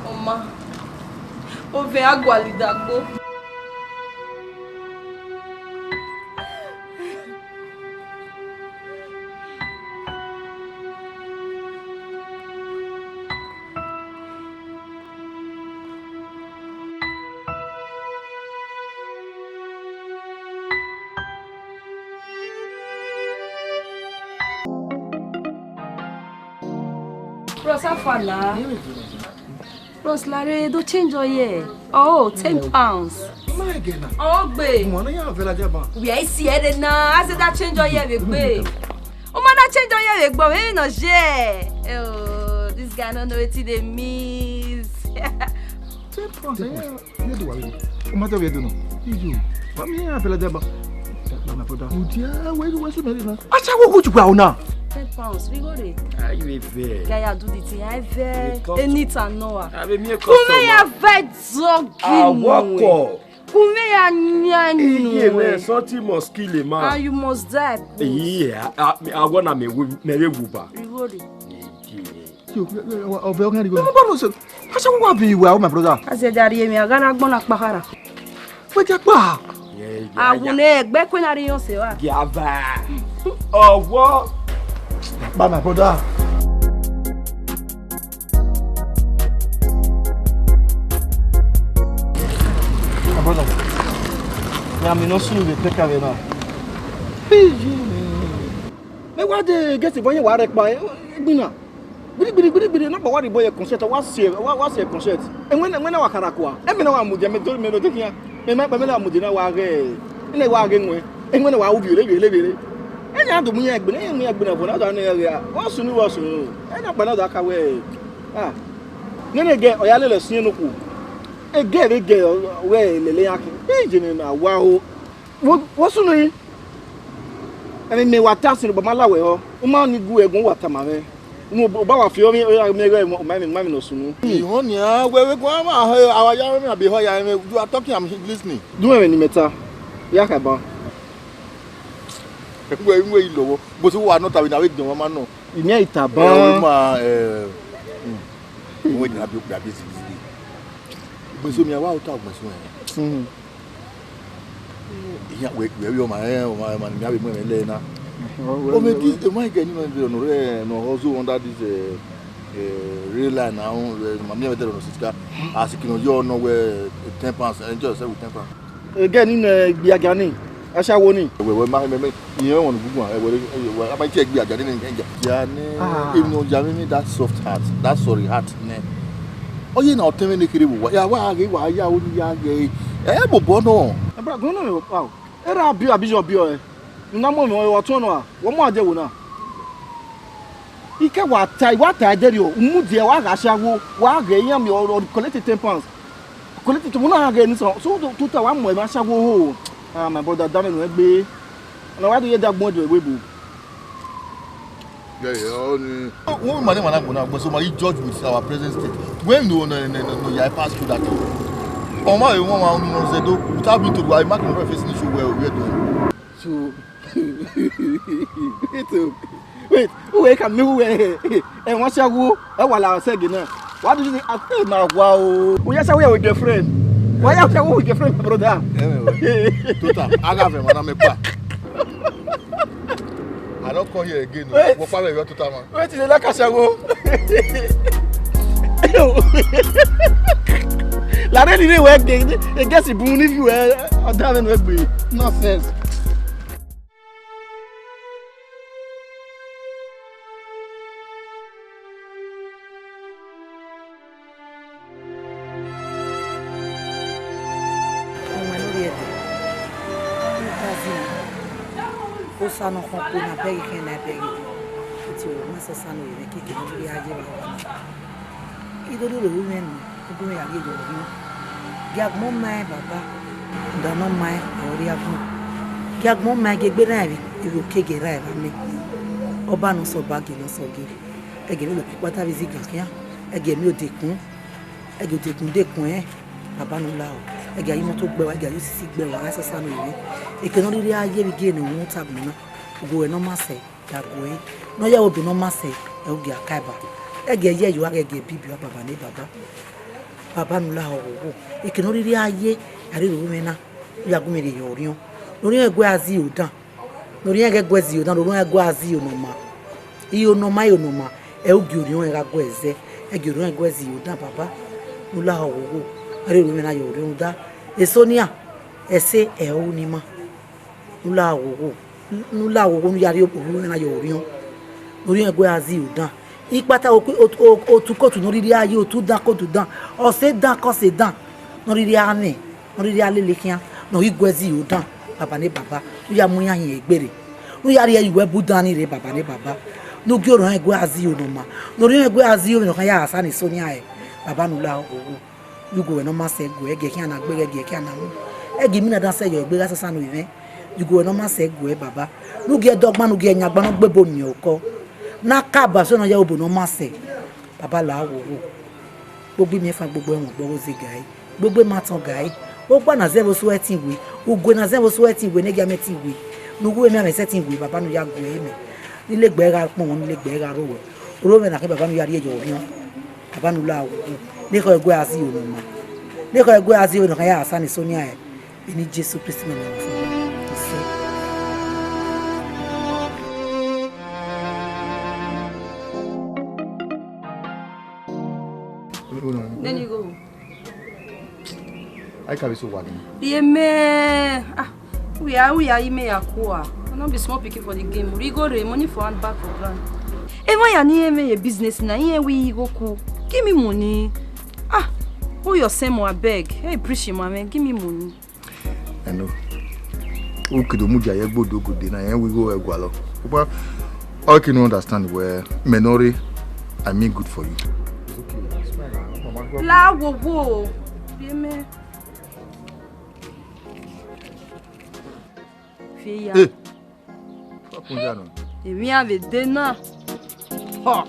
Ọ ma, ovẹn a gualọ idagbo. Bros, how far na? Bros, lare do change oil. Oh, ten pounds. Ọ gbe. Where I see it na, I said that change oil vbe gbe. Ọ ma na change oil vbe gbe, vbe nọ ye. Oh, this guy no know wetin dey miss. Ten pounds, yeah. Iye do wa yo. O ma tẹ vbe do nọ. Iye. Ba mi ya fẹlẹ dẹ ba. Ba na brother. Mudia, where you want to marry na? Acha wo go to go now. Ten pounds, we go there. Ah, you a fair. Guy, I do the thing. I fair. Any tan no. I be me a customer. Kume ya ve zogi. Ah, what call? Kume ya nyanu. Iye, man, something must kill a man. And you must die. Yeah, I, I, I wanna me, me, me, me, Uber. We go there. Yo, yo, yo, ọbẹ ọgẹn righo. Mo bá lọ sẹ, aṣẹ́wó wà bí ìwà, oh my brother. Azẹ dari emi, agana gbọna kpahara. Wẹ jẹ pa. Awu ne ẹgbẹ kwe na ri yọn se wa. Giava. Ọwọ. Ba my brother. My brother. Ya mi no sunu dey take care now. Mẹ wa de gẹti bọ yẹn wa rẹ kpa egbina. Gbirigbiri, gbirigbiri, nọkpa wa rhie bọ ye concert, wa si, wa, wa si concert. Ẹwẹn, ẹwẹn na wa khara kua. Ẹmwẹ na wa mudia, mẹ do, mẹ do khian. Mẹ ma kpa, ẹmwẹ na wa mudia na wa ghe, ẹna wa ghe wẹn. Ẹwẹn na wa ru vbiere, vbiere, vbiere. Ẹna do mu yan egbe, ẹna mu yan egbe na vọ, na do ne ya ghe. Wa sunu, wa sunu. Ẹna kpa na do ka wẹ. Ah. Nene gẹ, ọ ya lele siẹn nokhuo. Egẹ vbe gẹ, wẹ lele ya khin. Ije ne na wa o. Wo, wo sunu yi. Ẹmwẹ mẹ wa ta sin, Oba ma la wẹ họ. U ma ni gu ẹgun wa tama mwẹ. Unu Oba wa fi ọmọ, ọ ya miẹn ghẹ, ma mẹ, ma mẹ nọ sunu. Ihọn nian, wẹ, wẹ, guan ma, eh, awa ya mwẹ, abi họ ya mwẹ, you are talking, I'm listening. Du ẹmwẹ ne imẹ ta. Ya kha ban. Wẹ, wẹ, ilọghọ. Bó ṣe wà nọ tàbí na wẹ dùn ọmọ nọ. Ìní ẹ̀ ìta ban. Ẹ, wẹ ma, eh, hmm. Wẹ dàbí, dàbí, dàbí, dàbí. Gbèsè mi, àwa ò ta ọgbọ̀n sún ẹ̀. Hmm. Iya, wẹ, wẹ, wẹ, ọma, eh, ọma, ọma, ni mi avbe mu ẹmwẹ lẹ na. Well, well, well. O me di, well, well. Emwa igẹ ni nọ, nọ rẹ, nọ hustle under this, eh, eh, rail line now, eh, ma mi avbe dẹ nọ sika. As you can, you know, where, eh, ten pounds, enjoy yourself with ten pounds. Ẹgẹ ni nẹ igbiagia ni, aṣawo ni. Wẹ, wẹ, ma, me, me, iye wọn gugu, eh, wẹ, wẹ, a ma tie igbiagia ni, ni, ni, ya ni, ah, even though ya me, me that soft heart, that sorry heart, ne. Ọ ye na ọtẹn mwẹ ne kherhe vbe uwa, ya wa ghe, wa ya, oni ya ghe. Eh, bọbọ nọ. Ẹ bra, gun nọ, wow. Erha biọ, abi yọ biọ, eh. Una mu emwi ọtuẹn nọ a, wẹ mu adiẹvbo na. I ke wa ta, I wa ta ẹdẹrriọ, u mudia, wa gha aṣawo, wa ghe iran miẹn ọrọ, collect ten pounds. Collect ten, u na gha ghe ni sọ, so tota wa mu emwi aṣawo ho. Ah, my brother, dame nuẹn gbe. Ọna wa do ye da gbọn ẹdẹ ẹvbo ebo. Yeah, yeah, ọ ni. Wọ́n máa ní màá náà gbọ́n náà gbọ́n, so máa yí judge with our present state. When no, no, no, no, no, yeah, I pass through that thing. Ọmọ yìí wọ́n máa ń nọ zẹ dó, without being told, why mark my face ní ṣòwò ẹ̀ òwe ẹ̀dùn. So, wait, o, wait, who can me, who, eh, wọ́n ṣe wo, ẹ wà lára ṣẹ́gi náà. What do you think? I think my wow. We just say we are with girlfriend. Why you say we with girlfriend, my brother? Anyway, Tota, I got him, and I'm a pa. I don't come here again. Wait. What part of your Tota, man? Wait till they like us go. Lare ni re we gbe, e gesi bun ni view e, ọda vbe nu egbe. Nonsense. Ọmwa ne ọ rhie ẹdẹ, u ka zẹ ima. Osa ne ọ khọn kpo na bẹghe khin na bẹghe. Iti oro ma sẹ osa ne ọ rhie keke ne ọ rhie a ye vbe awa na. I do rhie oro mwẹ nọ, u gu mwẹ ya rhie ye ọmọ. Gie agbọn ma ẹn, Baba, ọda ne ọ ma ẹn, ọ rhie agbọn. Gie agbọn ma ẹn, gie egbe na ẹvbo, ẹvbo ke gie ra ẹvba mẹ. Ọba ne ọ sẹ ọba, gie ne ọ sẹ ọghe. Ẹgẹ ne olokpikpa ta vbe izigan khian, ẹgẹ emwi odekun, ẹgẹ odekun dekun ẹn, Baba ne u lahọ, ẹgẹ a ya imoto gbe ẹre, ẹgẹ a ya osisi gbe ẹre, a sasa ne ọ rhie. Eke ne ọ rhirhi a ye vbe igie ne ọ ru ta agbọn na, ugbẹn ne ọ ma sẹ, ya gu ẹre. Ne ọ ya vbe obọ ne ọ ma sẹ, ẹ u gie a ka ẹba. Ẹgẹ ẹyẹyẹ uwa ghẹ gie bibi uwa, Baba ne Baba. Baba ne u lahọ ghwoghwo. Eke ne ọ rhirhi a ye, a rhie oro mwẹ na, u ya gu mwẹ rhie ye orhiọn. Ne orhiọn ẹguẹ a zẹ iro dan. Ne orhiọn ẹghẹ guẹ zẹ iro dan, ne orhiọn ẹguẹ a zẹ iro ne ọ ma. Iro ne ọ ma, iro ne ọ ma, ẹ u gie orhiọn ẹre gha guẹ zẹ, ẹ gie orhiọn ẹguẹ zẹ iro dan, Baba. Ne u lahọ ghwoghwo, a rhie oro mwẹ na ye orhiọn da. Eso nian, ẹse ẹ ru ne ima. Ne u lahọ ghwoghwo, ne u lahọ ghwoghwo, ne u ya rhie oro mwẹ na ye orhiọn. Ne orhiọn ẹguẹ a zẹ iro dan. Ikpata oku-, otu, otu kotu ne ọ rhirhi a ye, otu dan kotu dan, ọse dan ke ọse dan, ne ọ rhirhi a mwẹ, ne ọ rhirhi a lele khian, ne ọ ghi guẹ zẹ iro dan, Baba ne Baba, ne u ya mu iran hin egbere, ne u ya rhie ye uwẹ bu dan ni rre, Baba ne Baba, ne u gie orhiọn ẹguẹ a zẹ iro ne ọ ma, ne orhiọn ẹguẹ a zẹ iro ne ọ khian ya sa ne eso nian rre, Baba ne u lahọ ghwoghwo. Ye ugu wẹ ne ọ ma sẹ gu ẹre, gie khian na gbe ẹre, gie khian na mu. Ẹ gie imina dan sẹ yọ egbe gha sasa ne ovbi mwẹ. Ye ugu wẹ ne ọ ma sẹ gu ẹre, Baba. Ne u gie ẹdẹ ọgban, ne u gie ẹyangban ne ọ gbe ebo miẹn okọ. Ne a ka ba sẹ ne ọ ya obo ne ọ ma sẹ. Baba la ghwoghwo. Gbogbo imiẹnfan, gbogbo ẹmwẹ ọgbọ ghe oze ga ẹre. Gbogbo emwa tọn ga ẹre. Ogba na zẹ vbe oso ẹtin we. Ugue na zẹ vbe oso ẹtin we, ne gie amẹ ẹtin we. Ne uwu emwi amẹ sẹ ẹtin we, Baba ne u ya gu ẹre mẹ. Ne ilegbe ẹre gha kpọnmwẹ, ne ilegbe ẹre gha rrowẹ. Oro mwẹ na khin, Baba ne u ya rhie ye orhiọn. Baba ne u la wu, ne ekhọe ẹguẹ a zẹ iro ne ọ ma, ne ekhọe ẹguẹ a zẹ iro ne ọ khian ya sa ne eso nian rre, vbene Jesu Kristi nọ ma. Isẹ. Nene igho. Ai ka vbe so wa gẹ. Ye mẹ. Ah, we are, we are, ime ya kua. I no be small pikin for the game. We go re money for hand, back for ground. Emwa ya ni eme ye business na, iye we go ku. Give me money. Ah, who your same, abeg. Hey, preach him, man. Give me money. I know. U ke do mudia ye gbe odogode na, rẹn wẹ igho ẹre gualọ. But I can understand where mẹ ne ọ rre, I mean good for you. It's okay, it's fine. Mama, go. La wo wo. Ye mẹ. Fi ya. Hey. Fuck, come down. Emwi a vbe de na. Ha.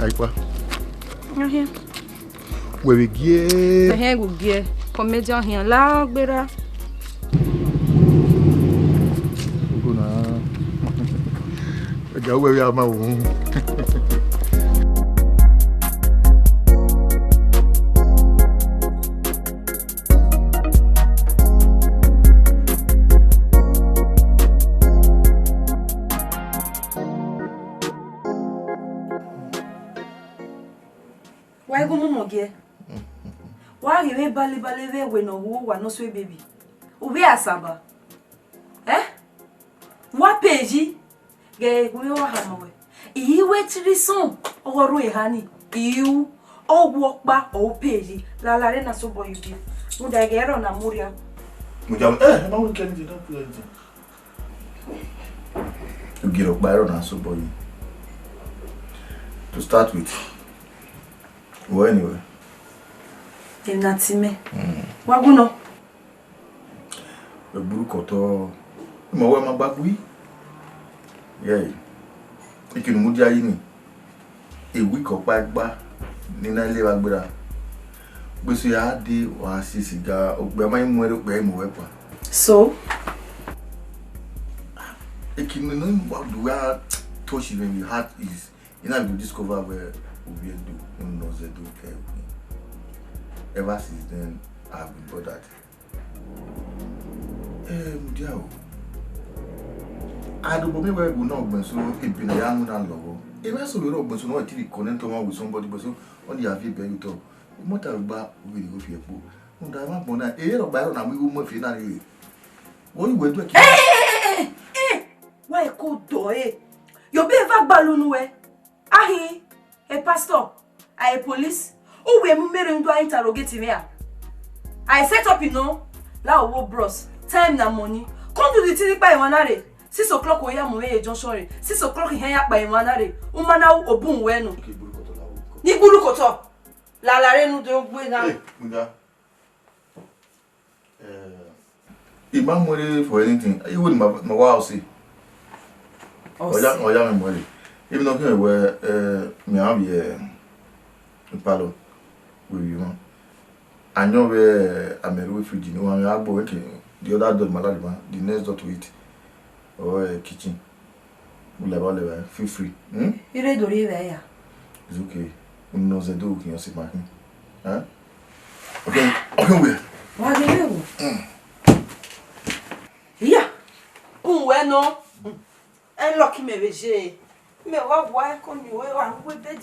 Aikpa. Ahia. Wẹ vbe gie? Ẹhẹn, gu gie. Comedian hian la gbera. Ugo na. Ẹga wẹ vbe a ma wu. Wa i gu mu mọ giẹ. Wa ghi mwẹ balebale vbe ẹwe ne ọ hu uwa ne ọ so ebebi. U vbe a saba. Eh? Wa peji. Ghẹ gu mwẹ wa hama wẹ. I ru threesome, ọghe ọ ru eha ni. I ru, ọ wu ọkpa, ọ peji. Lala re na sobọ ye ugie. Rhunmwuda ẹghẹ ẹrọ na mudia. Mudia, eh, ẹ ma wẹ kẹ ni, don't put anything. Ugie rhọkpa ẹrọ na sobọ ye. To start with, well, anyway. Emwi na ti mẹ. Mm. Wa gu nọ. Ẹgburu kọtọ, ima wẹ ma gba gui. Yeah. Ikinu mudia yi ni. A week ọkpa gba. Ne I na le vbe gberra. Gbe so ya de wa si siga, okpia ma mu ẹre, okpia mu wẹ kpa. So? Ekinu no wa do wa touch him, his heart is, you know, you discover where we do, no, no, they do care. Ever since then, I've been bothered. Eh, mudia o. Adogbo miẹn wẹ ẹvbo na ọgbẹn so, ebe ne a ya mu na lọghọ. Emwa eso vbe rre ọgbẹn so ne ọ ti connect ọmwa with somebody, but so, ọ ni ya viọ ebe ye otọ. Imọta rugba, u vbe rhie igho fi ẹkpo. Rhunmwuda emwa agbọn na, ere ọgba ẹre na mu igho mu ẹfe na rre. Vbe uwẹ duẹ ki? Eh, eh, eh, eh, eh. Wa ẹko dọ, eh. Yọ be eva gbalọ unu wẹ. Ahin, a pastor, a police, u wẹ mu mẹ rre, u do a interrogate mwẹ a? I set up, you know, la wo bros, time na money. Come do the thing kpa emwa na rre. Six o'clock u ya mu mwẹ ye junction rre. Six o'clock ihian ya kpa emwa na rre. U ma na ru obun wẹ nọ. Ni gbulu kotọ. La la re nu do gbe na. Hey, mudia. Eh, I ma mu ẹre for anything. Even my, my house. Oya, oya, me mu ẹre. Even though we, eh, me have, eh, palọ, we, we want. Ayọn vbe amẹ ru fridge ni, wa mẹ a gbe, okay, the other door ma la deba, the next door to it, or, eh, kitchen. U lẹ vba, u lẹ vba, feel free. Hmm? I re do rhie vbe ya. It's okay. Unu nọ zẹ do, u khian sẹ ma khin. Eh? Okay, okay, we. Wa ghe vbe wo? Hmm. Iya. U wẹ nọ. Ẹ lọki mẹ vbe ye. Mẹ wa wa ẹko ni wẹ wa ru bed.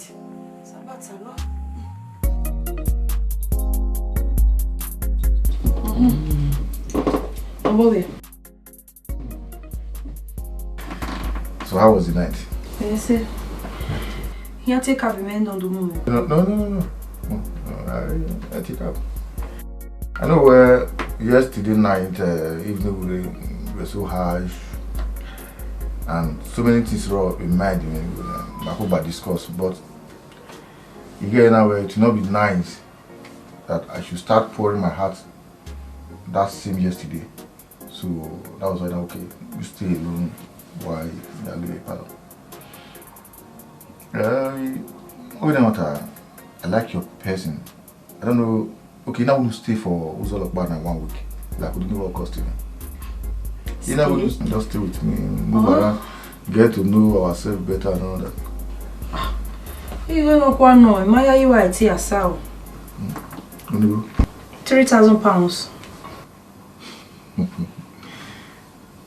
Sabata lọ. Ọmọ vbe. So how was the night? Yes, sir. Here, take up the men don't do moment. No, no, no, no, no. No, no, I, I take up. I know where yesterday night, uh, evening we were, we were so harsh, and so many things were in mind me. Uh, I hope I discuss, but again, now, uh, it will not be nice that I should start pouring my heart that same yesterday. So that was why, okay, you stay alone while I leave a palọ. Uh, what do you want? I like your person. I don't know. Okay, now we stay for Uzolokpa na one week. Like, we don't know what cost me. You know, we just, just stay with me. Move around, get to know ourselves better and all that. You don't know what no. My, you are at your sao. Three thousand pounds.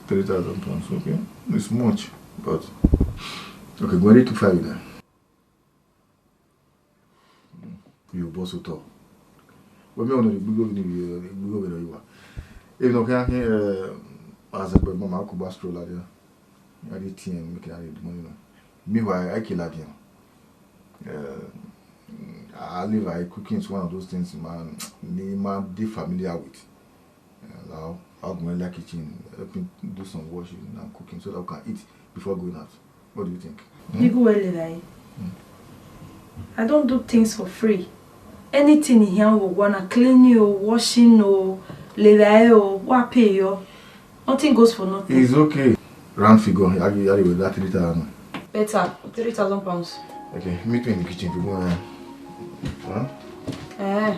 Three thousand pounds, okay. It's much, but okay, go ahead to five then. You boss at all. Well, me only big over the big over the you are. If no can hear as a big mama could bass through like that. I did T M, make I need money now. Meanwhile, I kill again. Uh, I live, I cooking is one of those things, man. Me, man, be familiar with. Uh, now, I'll go in the kitchen, help me do some washing and cooking so that we can eat before going out. What do you think? Hmm? You go well, Levi. Hmm. I don't do things for free. Anything in here, we wanna clean you, washing, no, Levi, oh, what pay you? Nothing goes for nothing. It's okay. Round figure, I give you that three thousand. Better, three thousand pounds. Okay, meet me in the kitchen to go around. Huh? Eh.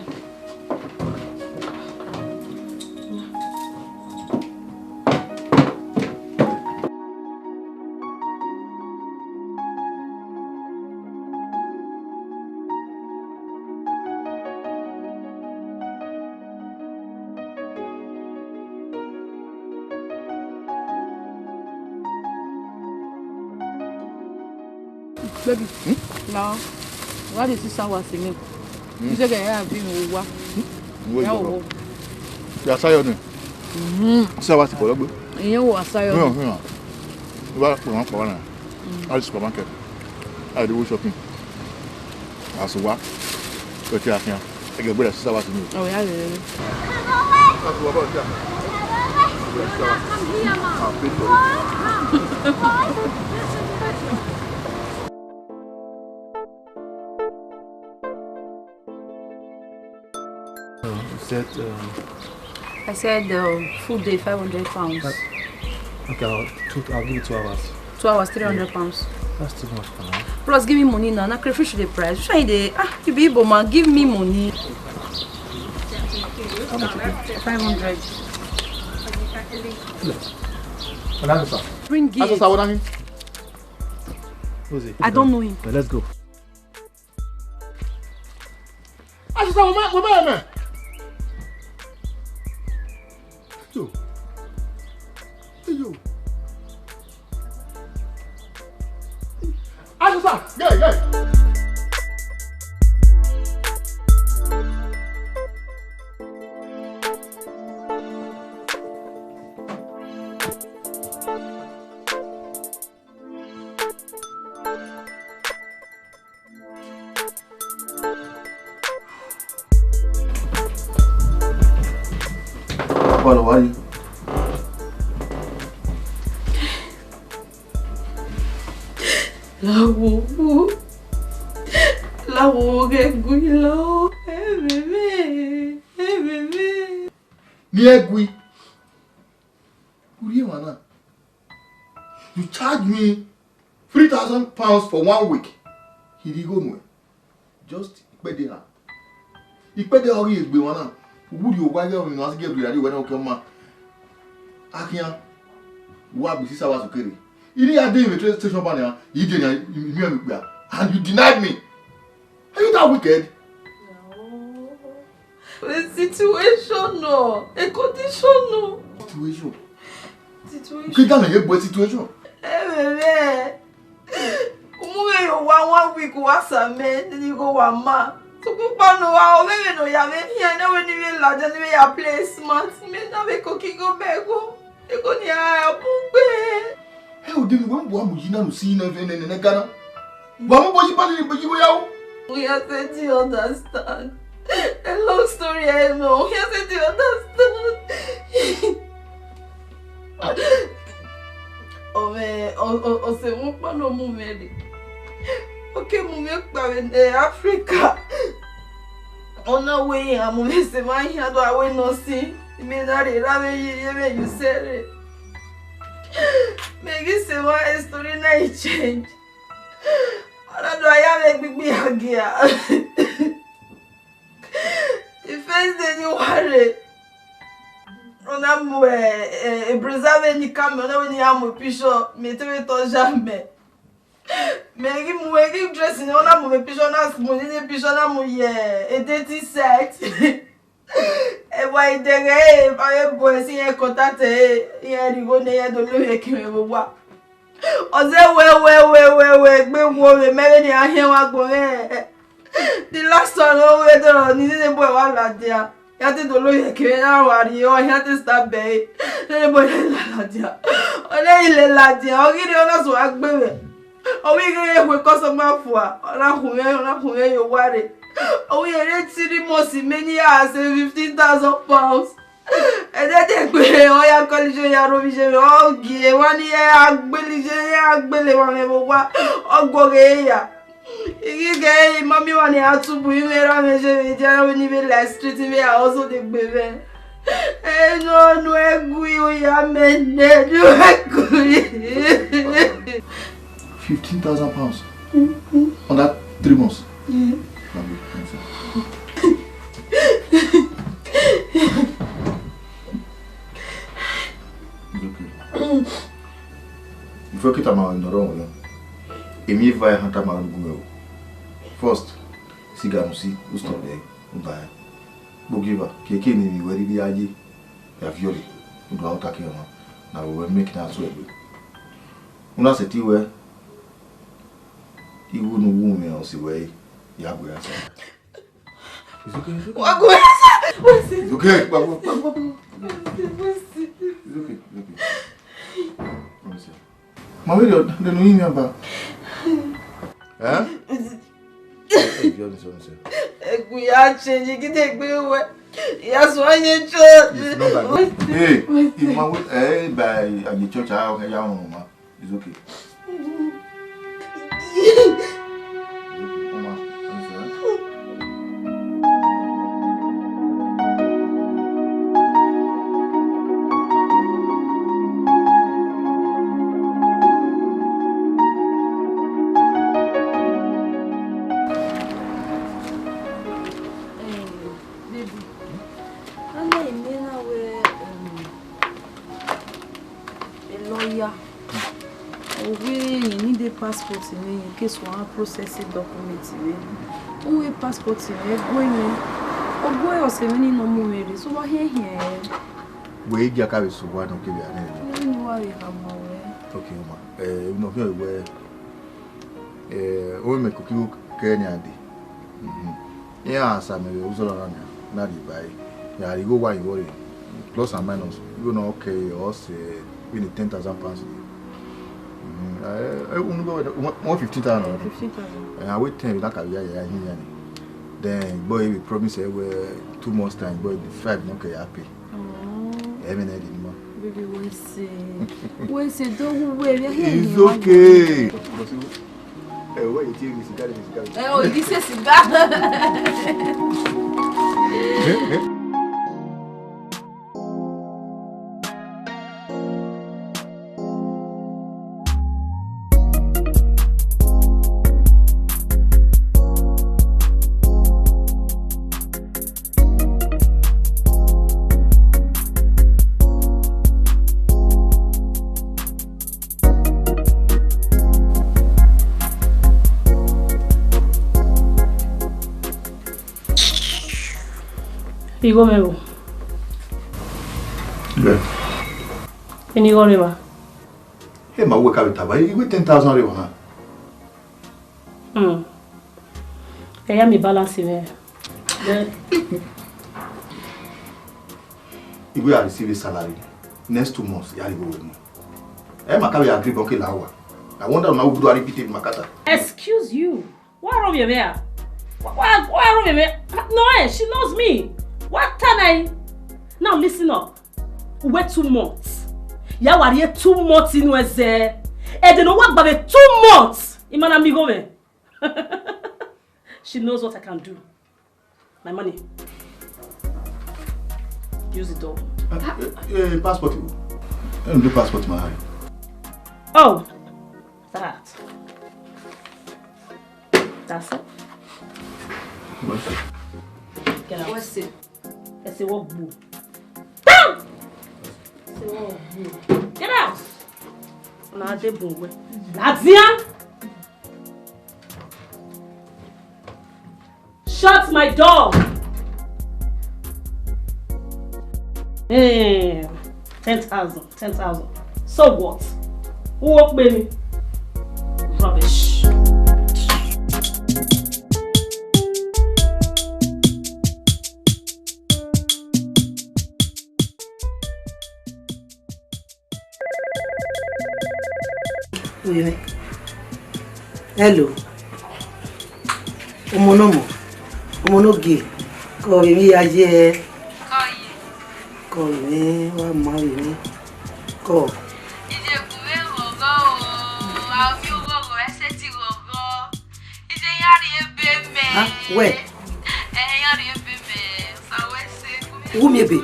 Baby, hmm? Now, what is this hour singing? Hmm? You say, "Yeah, I've been over." Hmm? Where you go? Ya sayo ni. Mhm. Sawa ti bolo gbe. Iye wo asayo. No, no. Wa ko wan pa na. Mm. Al supermarket. I do shopping. Asuwa. Ko ti afian. Ege gbera sawa ti ni. Oh, yeah, yeah, yeah. Asuwa ba ja. Ah, pay for it. Uh, you said, um, I said, um, food day, five hundred pounds. Uh, okay, I'll, two, I'll give you two hours. Two hours, three hundred pounds. That's too much for now. Bros, give me money now. Na crayfish dey price. Which one you dey? Ah, you be Igbo man. Give me money. How much again? Five hundred. Hello. Hello, sir. Bring it. Asasa, what are you? Who's it? I don't know him. Well, let's go. Asasa, what am I? Yo. Yo. Asasa, yeah, yeah. Ọpọlọ wa yi. Lawo, lawo ghẹ gui lọ, ẹvẹvẹ, ẹvẹvẹ. Ni ẹ gui. Urhi emwa na. You charge me three thousand pounds for one week. Kiri igho nuẹn. Just ikpẹdẹ na. Ikpẹdẹ ọghe egbe emwa na. Uwu rhie owa ighe ọmwa ne a si gie rhie rhie wẹ na okẹ ọma. Akhian, wa gbe sisa wa sokere. I ni ya de vbe train station ba nian, I de nian, I miẹn vbe ikpia. And you denied me. Are you that wicked? No. A situation, no. A condition, no. Situation. Situation. Ke da na ye boy situation. Ẹvẹvẹ. U mu mwẹ ye owa one week, wa sa mẹ, ne I ghe owa ma. Sokpan ne owa, ọ vbe vbe ne ọ ya vbe khian, ne wẹ ne I vbe ladian, ne I vbe ya play smart, mẹ na vbe koko igho bẹgho. Igho ni a bun gbe. Ẹ, ode ne uwẹ mu bu amu yi na ne u si ne ẹnẹ ne Ghana. Wa mu bọ yi ba ne igho ya ru. U ya sẹ, do you understand? A long story, I know. U ya sẹ, do you understand? Ọ mwẹ, ọ, ọ, ọ sẹ mwẹ ọkpa ne ọ mu mwẹ rre. Ọ ke mu mwẹ kpa vbe ne Africa. Ọ na wẹ iran mu mwẹ sẹ emwa iran do a wẹ nọ sin. Mẹ na rre ra vbe ye, ye vbe ye usẹ rre. Mẹ ghi sẹ emwa, story na i change. Ọ na do a ya vbe gbigbi ya gia. The first day ne I wa rre, ọ na mu, eh, eh, e brother vbe ni ka mẹ, ọ na wẹ ne I ya mu picture, mẹ te vbe tọ zẹ mẹ. Mẹ ghi mu, mẹ ghi dress ni, ọ na mu vbe picture, ọ na mu ni picture, ọ na mu ye e dating site. Ẹwa idẹghẹ, e, avbe boys iran contact ẹre, iran rhie igho ne iran do lo vbe eke mwẹ vbe owa. Ọ zẹ wẹ, wẹ, wẹ, wẹ, wẹ, egbe wo vbe mẹ vbene iran hiẹn ọmwa agbọn mwẹ. The last one, ọ wẹ dọrọ ni nene boy wa ladian. Iran te do lo ye kere na wa rrie, ọ iran te start bẹre. Nene boy na la ladian. Ọ na i le ladian, ọ ghi rre, ọ na sẹ uwa gbe mwẹ. Ọ wẹ I ghe ye ekhue customer fua, ọ na khu mwẹ, ọ na khu mwẹ ye owa rre. Ọ wẹ I rre three months, mẹ ne I ya sẹ fifteen thousand pounds. Ẹdẹdẹgbe, ọ ya kọlọ iye ya ro vbe iye, ọ gie emwa ni ya gbele iye, ya gbele emwa mwẹ vbe owa, ọ guọghọ ẹre ya. I ghi ghe, I ma miẹn emwa ni a tubu, I mwẹ erha mwẹ iye vbe dia, vbe ni vbe la street, I vbe ya hustle de gbe mwẹ. Eno nu ẹgui, u ya mẹ nẹ, nu ẹgui. Fifteen thousand pounds. Mm-hmm. On that three months. Yeah. It's okay. Before I get my door, emi va hanta ma ru gun o. First, siga nu si, u stop there. U ba. Bogiva, keke ni mi wẹ rhirhi a ye, ya viọ rre. U do a ota ke ọmwa, na vbe wẹ make na so egbe. U na sẹtin wẹ, igho ne u wu mwẹ ọ si wẹ re, ya gu ẹre sa. It's okay, it's okay. Wa gu ẹre sa. It's okay. Wa gu, wa gu, wa gu. It's okay, it's okay. Let me see. Ma vberriọ, de ne u yin mwẹ ba? Eh? Hey, be honest, honest. Egbe ya change, gide egbe wẹ. Ya suẹn ye church. It's not like that. Hey, if ma wẹ, eh, by a church, I, okay, ya run ma. It's okay. It's okay. Come on. Let me see, eh? Lawyer, ọ wẹ I need passport mwẹ, in case wa process document mwẹ. Uwẹ passport mwẹ, gu mwẹ. Ọ gu ọse mwẹ ni nọ mu mwẹ rre, so wa hiẹn hiẹn. Wẹ i gia ka vbe sẹ uwa nọ kevbe a nẹ. Uwẹ ni wa vbe khama wẹ. Okay, ma. Eh, emwi ne ọ khian wẹ, eh, ọ mwẹ koko igho kẹ nian dee. Mhm. Iran sa mẹ vbe uzọla na nian, na rhie ba ẹre. Ya rhie igho wa ye vbọ rre, plus and minus, igho ne ọ kẹ ọse vbene ten thousand pounds. Mhm. Eh, eh, unu igho wẹ, one fifteen thousand. Fifteen thousand. Eh, a wẹ ten vbe na ka vbe ya ya hin yan ni. Then, boy, he promise ẹ wẹ two months time, boy, the five no kẹ ya pay. Oh. Ẹmwẹ ne I rhie ne ima. Baby, wẹ sẹ. Wẹ sẹ, do wu wẹ, we are here. It's okay. Ẹ, wẹ, you take me cigar, cigar. Ẹ, o, this is cigar. Igho mwẹ o. Bẹ. Eni igho rre ma? Ẹ ma wẹ ka vbe taba, igho ten thousand rre ma. Hmm. Ẹ ya miẹn balance mwẹ. Igho ya receive salary next two months, ya rhie igho wẹ mu. Ẹ ma ka vbe agree bọ ke la wa. I wonder una would do a repeat it, Makata. Excuse you. Wa rhie ovbi mwẹ a? Wa, wa, wa rhie ovbi mwẹ? No, eh, she loves me. Wa ta na. Now listen up. Wait two months. Ya wa rhie two months inu ẹzẹ. Ẹdẹ ne ọ wa gba vbe two months, I ma na miẹn igho mwẹ. She knows what I can do. My money. Use the door. Eh, eh, eh, passport. Let me do passport, my eye. Oh, that. That's it. What's it? Get out. What's it? Ẹ sẹ wọ gbu. Down! Ẹ sẹ wọ gbu. Get out! Na de bun wẹ. Ladian! Shut my door! Eh, ten thousand, ten thousand. So what? Who woke me? Rubbish. Hello. Ọmọ ne ọmọ, ọmọ ne ogie, kọ vbe emwi ya ye. Kọ ye. Kọ vbe emwi, wa ma vbe emwi. Kọ. Iye gun vbe ghọghọ o, a ovbi oghọghọ, ẹ sẹtin ghọghọ. Iye ya rhie ebe mẹ. Ah, wẹ? Ẹ ya rhie ebe mẹ, sa wẹ sẹ. Wu miẹn ebe.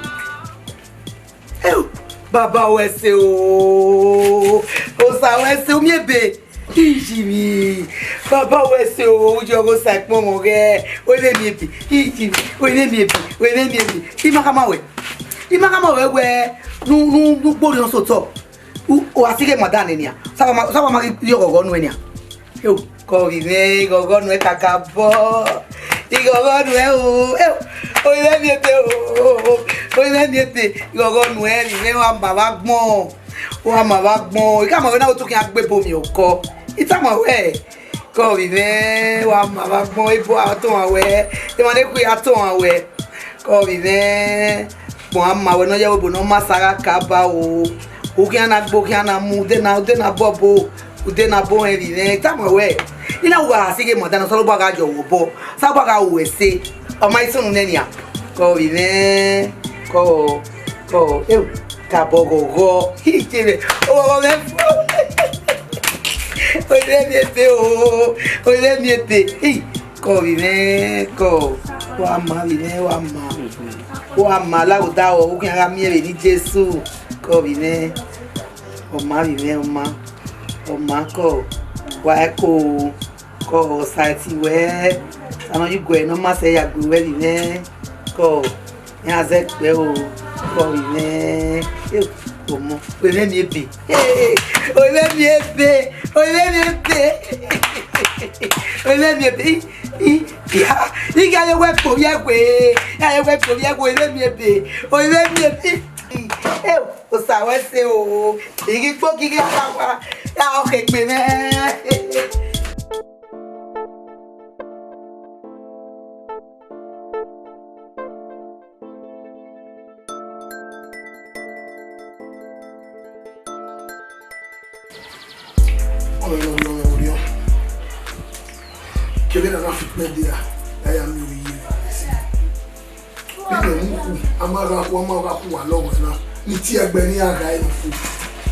Eo, baba wẹ sẹ o, osa wẹ sẹ, u miẹn ebe. Iyimwi, baba wẹ sẹ o, u yọ ghe osa ẹkpọnmwẹ ọghẹ, wẹ vbe miẹn ebe. Iyimwi, wẹ vbe miẹn ebe, wẹ vbe miẹn ebe. I ma khama wẹ, I ma khama wẹ wẹ, nu, nu, nu gboriọn sẹ otọ. U, u a si ghe madam nẹ nian. Sa wa ma, sa wa ma ghi rhie ọghọghọ nuẹn nian. Eo, kọ vbe mwẹ, ighọghọ nuẹn kakabọ. Ighọghọ nuẹn o, eo, ovbi mwẹ miẹn ebe o, ovbi mwẹ miẹn ebe, ighọghọ nuẹn, vbe mwẹ wa ma vbe agbọn, wa ma vbe agbọn, I khama wẹ na, u tu khian gbe ebo miẹn okọ. I tama wẹ, kọ vbe mwẹ, wa ma vbe agbọn, ebo a tọn wẹ, emwa ne khui a tọn wẹ, kọ vbe mwẹ. Kpọn a ma wẹ ne ọ ye ẹvbo ne ọ ma sa gha ka ba o. Okhian na gbe okhian na mu, ude na, ude na bọbọ, ude na bọ hẹn vbe mwẹ. I tama wẹ, I na wa si ghe madam nẹ, Osanobua gha yọ wẹ obọ, Osanobua gha ru wẹ ẹse. Ọ ma i sunu nẹ nian. Kọ vbe mwẹ, kọ, kọ, eo, kabọ ghọghọ. Iye mwẹ, oghọghọ mwẹ fo. Ovbi mwẹ miẹn ebe o, ovbi mwẹ miẹn ebe. Ih. Kọ vbe mwẹ, kọ, wa ma vbe mwẹ, wa ma. Wa ma, la odaro, u khian gha miẹn vbe ne Jesu. Kọ vbe mwẹ, ọ ma vbe mwẹ, ọ ma, ọ ma kọ, wa ẹko, kọ, Osa ti wẹ, anọ yi guẹ ne ọ ma sẹ ya gbe wẹ vbe mwẹ, kọ, iran zẹ kpẹ o, kọ vbe mwẹ. Ọmọ, oẹmwẹ miẹn ebe. Hey, oẹmwẹ miẹn ebe. Oẹmwẹ miẹn ebe. Oẹmwẹ miẹn ebe. I, I, I, I gha ye wẹ kpo vbe ẹwe. I gha ye wẹ kpo vbe ẹwe, oẹmwẹ miẹn ebe. Oẹmwẹ miẹn ebe. Eo, Osa wẹ sẹ o. I ghi kpo, I ghi gha wa. Ya ọ khegbe mwẹ. Ọnrẹn ne ọ rhiọnmwẹ vbe orhiọn. Kevbe ne a na fi ikpẹn dia, a ya miẹn ohiye vbe esi. Vbene mu khu, a ma gha khu, a ma gha khu wa lọghọ na, ne I tie ẹgbẹ ne iran gha ẹre fo.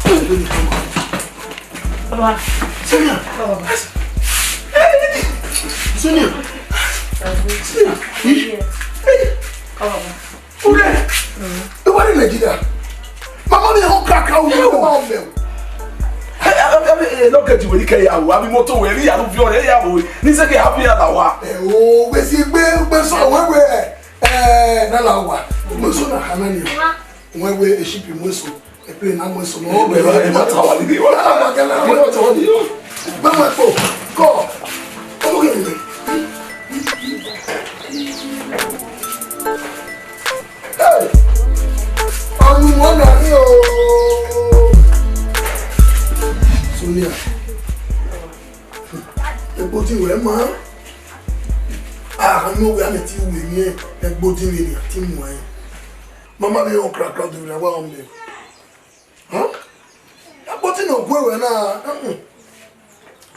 Ẹgbẹ ni kama. Baba. Sonia. Baba. Sonia. Sonia. Ih. Baba. Ure. Ẹ wa rre Nigeria. Mama mi họn kakra, u ma mẹ. Ẹ, ẹ, ẹ, ẹ, ẹ, no get wẹ ni kẹ ya ru, avbe imoto wẹ, ẹre ya ru viọ, ẹre ya ru, ne I zẹ ke happy ya la wa. Ẹ o, wẹ si egbe, egbe sọ wẹ wẹ, ẹ, na la wa. Mo so na hana ni. Wẹ wẹ, e ship mu eso, e plane na mu eso. Ẹ, ẹ, ẹ, ẹ, ma ta wa ni, wa. Ah, ma gẹ na, ma ta wa ni. Mẹ wẹ kpo, kọ. Ọmọ kẹ ni. Hey! Ọnumwẹ na ni o. Sonia. Egbodi wẹ ma. Ah, no, we are not you, we me. Egbodi we are team we. Mama be on crack crack do we wa on me. Huh? Egbodi no gwe we na. Uh-uh.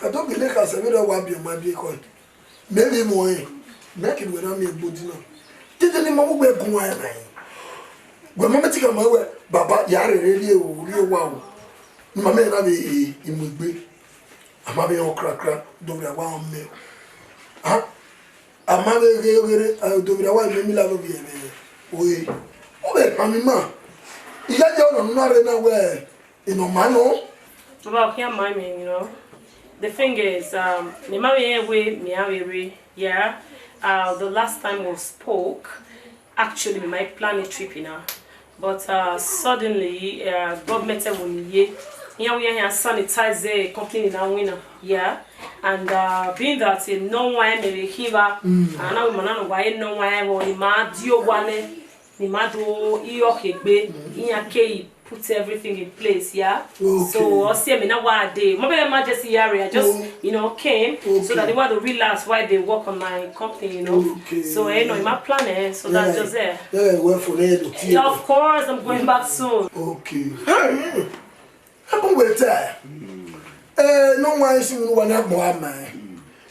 Ka do gele ka se we do wa bi o ma bi ko. Mẹ vbe mu ẹn, mẹ ke wẹ na miẹn egbodi na. Dede ne ima vbe gun ẹn na. Wẹ ma mẹ ti khama wẹ, baba, ya rherhe rrie o, rrie owa o. Ne ima mẹ na vbe e, imu egbe. A ma vbe họn krakra, do vbe awa họn mẹ. Ha? A ma vbe ghe ghere, eh, do vbe awa mẹ mi la vbe vbe ẹmwẹ. Oe. Ọ vbe kpa mi ma. Iya ya ọna ne u na rre na wẹ, Eno ma nọ. Baba, okay, I mind me, you know. The thing is, um, me ma we we me a we re, yeah. Uh, the last time we spoke, actually, we might plan a trip, you know. But uh, suddenly, uh, government said we ye. Yeah, we are here sanitize the company in our winner, yeah. And uh, being that you know why me here, and now we man know why no why we ma dio one. Ni ma do iye ọkhiegbe, iran ke put everything in place, yeah. Okay. So, ọ si ẹmwẹ na wa dee. Ma bẹghe emergency ya rre, I just, you know, came so that they want to relax while they work on my company, you know. Okay. So, eh, no, in my plan, eh, so that's just there. Yeah, well, for there, the Yeah, of course, I'm going back soon. Okay. Hey, happen with that. Eh, no one is in one of my.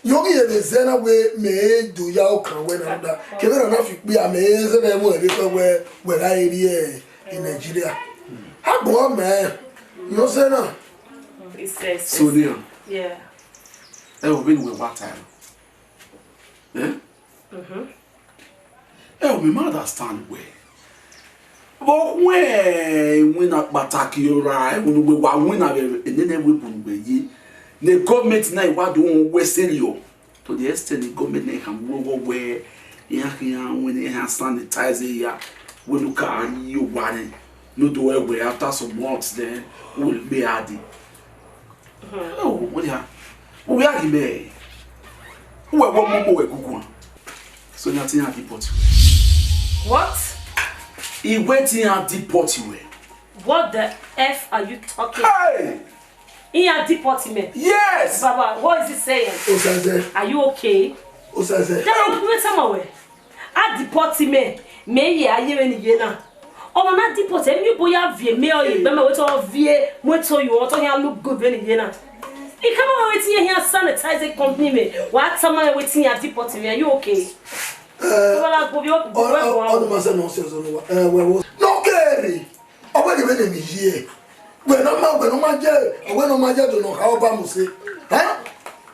Yogi, the Zena way, me do ya okan when I'm that. Kevin and Afik be amazing, where, where I here in Nigeria. Happen, man. You know, Zena. It's, it's, Sonia. Yeah. Ẹ o, vbene uwẹ wa tae. Eh? Mm-hmm. Ẹ o, me ma understand wẹ. Vbe ọ wẹ iwinna kpataki ra, ẹvbo ne uwẹ wa winna vbe enene ẹvbo ebo ne uwẹ ye, ne government na i wa do rẹn uwẹ serious. To the extent ne government na i khama uwẹ wẹ iran khian wẹ ne iran sanitize ya, wẹ ne u ka ye owa nẹ, ne u do wẹ after some months, then u gbe a dee. Oh, what ya? Uwẹ a ghi mẹ. Uwẹ wẹ ọmọ ọmọ wẹ guguan. So na te iran deport wẹ. What? Iwẹ te iran deport wẹ. What the F are you talking? Hey! Iran deport me. Yes! Baba, what is he saying? Osaze. Are you okay? Osaze. Then I'm going somewhere. A deport me, me ye a ye vbene I ye na. Ọmwa na deport, emwi obo ya viẹ, me ọ ye egbe mẹ, wẹ te ọ viẹ, wẹ te ọ yo, ọ te ọ yan look good vbene I ye na. I come over wetin ye here sanitize company me, wa tama me wetin ya deport me, are you okay? Eh, Baba, go be, go be, go. Ọdún máa sẹ́nu ọ̀sẹ̀ ọ̀sẹ̀ wa. Eh, wẹ̀ wo. No kẹ́rì. Ọ wẹ ghe vbene emwi ye. Wẹ ne ọ ma, wẹ ne ọ ma je, ọ wẹ ne ọ ma je do nọ kha ọba Mose. Eh?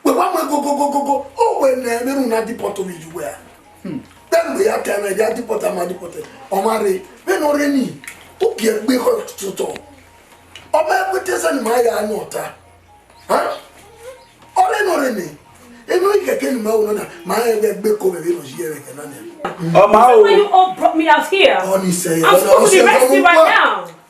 Wẹ wa mu gogogogogo. O wẹ ne vbene u na deport me ye uwẹ a. Then we ya tell me, they deport, ma deport. Ọ ma rre, vbene ọ rre ni, u gie egbe khọ totọ. Ọ ma egbe te sẹ ne ma ya nọ ta. Huh? Ọ rre nọ rre ni. Eno ikẹkẹ ne ma wo nọ na, ma rẹn vbe egbe ko vbe vbene ọ ye vbe ẹghẹ na nia. Ọ ma o. Why you all brought me out here? Ọ ni sẹ, I'm supposed to be resting right now.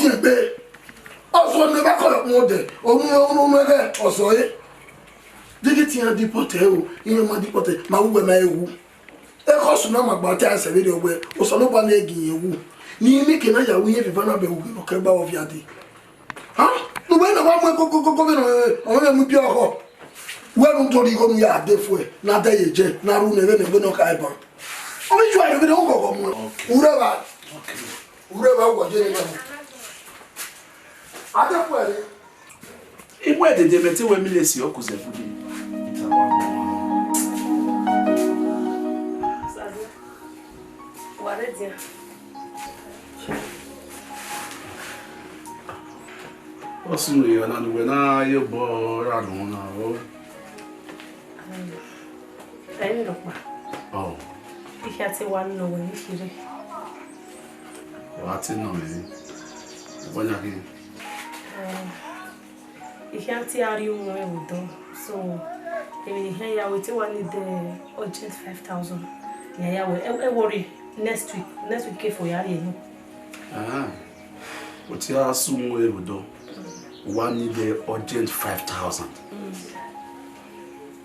fi egbe. Ọzọ ne ba kọlọ kpọn dẹ, onu onu ẹghẹ ọzọ e. Digi tian deport ẹ o, iran ma deport ẹ, ma wu wẹ ma wu. Ekhọe sunu ma gba te a sẹ vberriọ wẹ, Osanobua ne gie irẹn wu. Ne imẹ ke na ya wu irẹn viọ eva na bẹ wu ghe ne ọ kẹ gba vbe ọvia dee. Ha? Ne uwẹ na wa mu gogogo vbene ọ mwẹ mu ibiẹ ọghọ. Wẹ ne u do rhie igho ne u ya de fuẹ, ne a dẹ ye jẹ, ne a ru ne vbene vbene ọ kha ban. Ọ vbe ju aro vbene ọ ghọghọ mu. Ure evba. Ure evba, u wa je ne na mu. A de fuẹ re. I mu ẹdẹdẹ mẹ te wẹ mi lesi ọkuzẹ fudi. Wa rre dia. Ọ sunu, ọna ne uwẹ na ye obọ ra nọ na, ọ. Ẹ i rhọkpa. Ọ. I khia te wa nọ wẹ vbe kherhe. Wa te nọ mwẹ. Wa ya ghe. Ẹ, I khian te a rrie unu ẹvbo dọ, so emwi ne I khian ya wẹ te wa need the urgent five thousand. Ya ya wẹ, ẹ, ẹ worry, next week, next week ke fo ya rrie unu. Ah, o te a sunu ẹvbo dọ, wa need the urgent five thousand.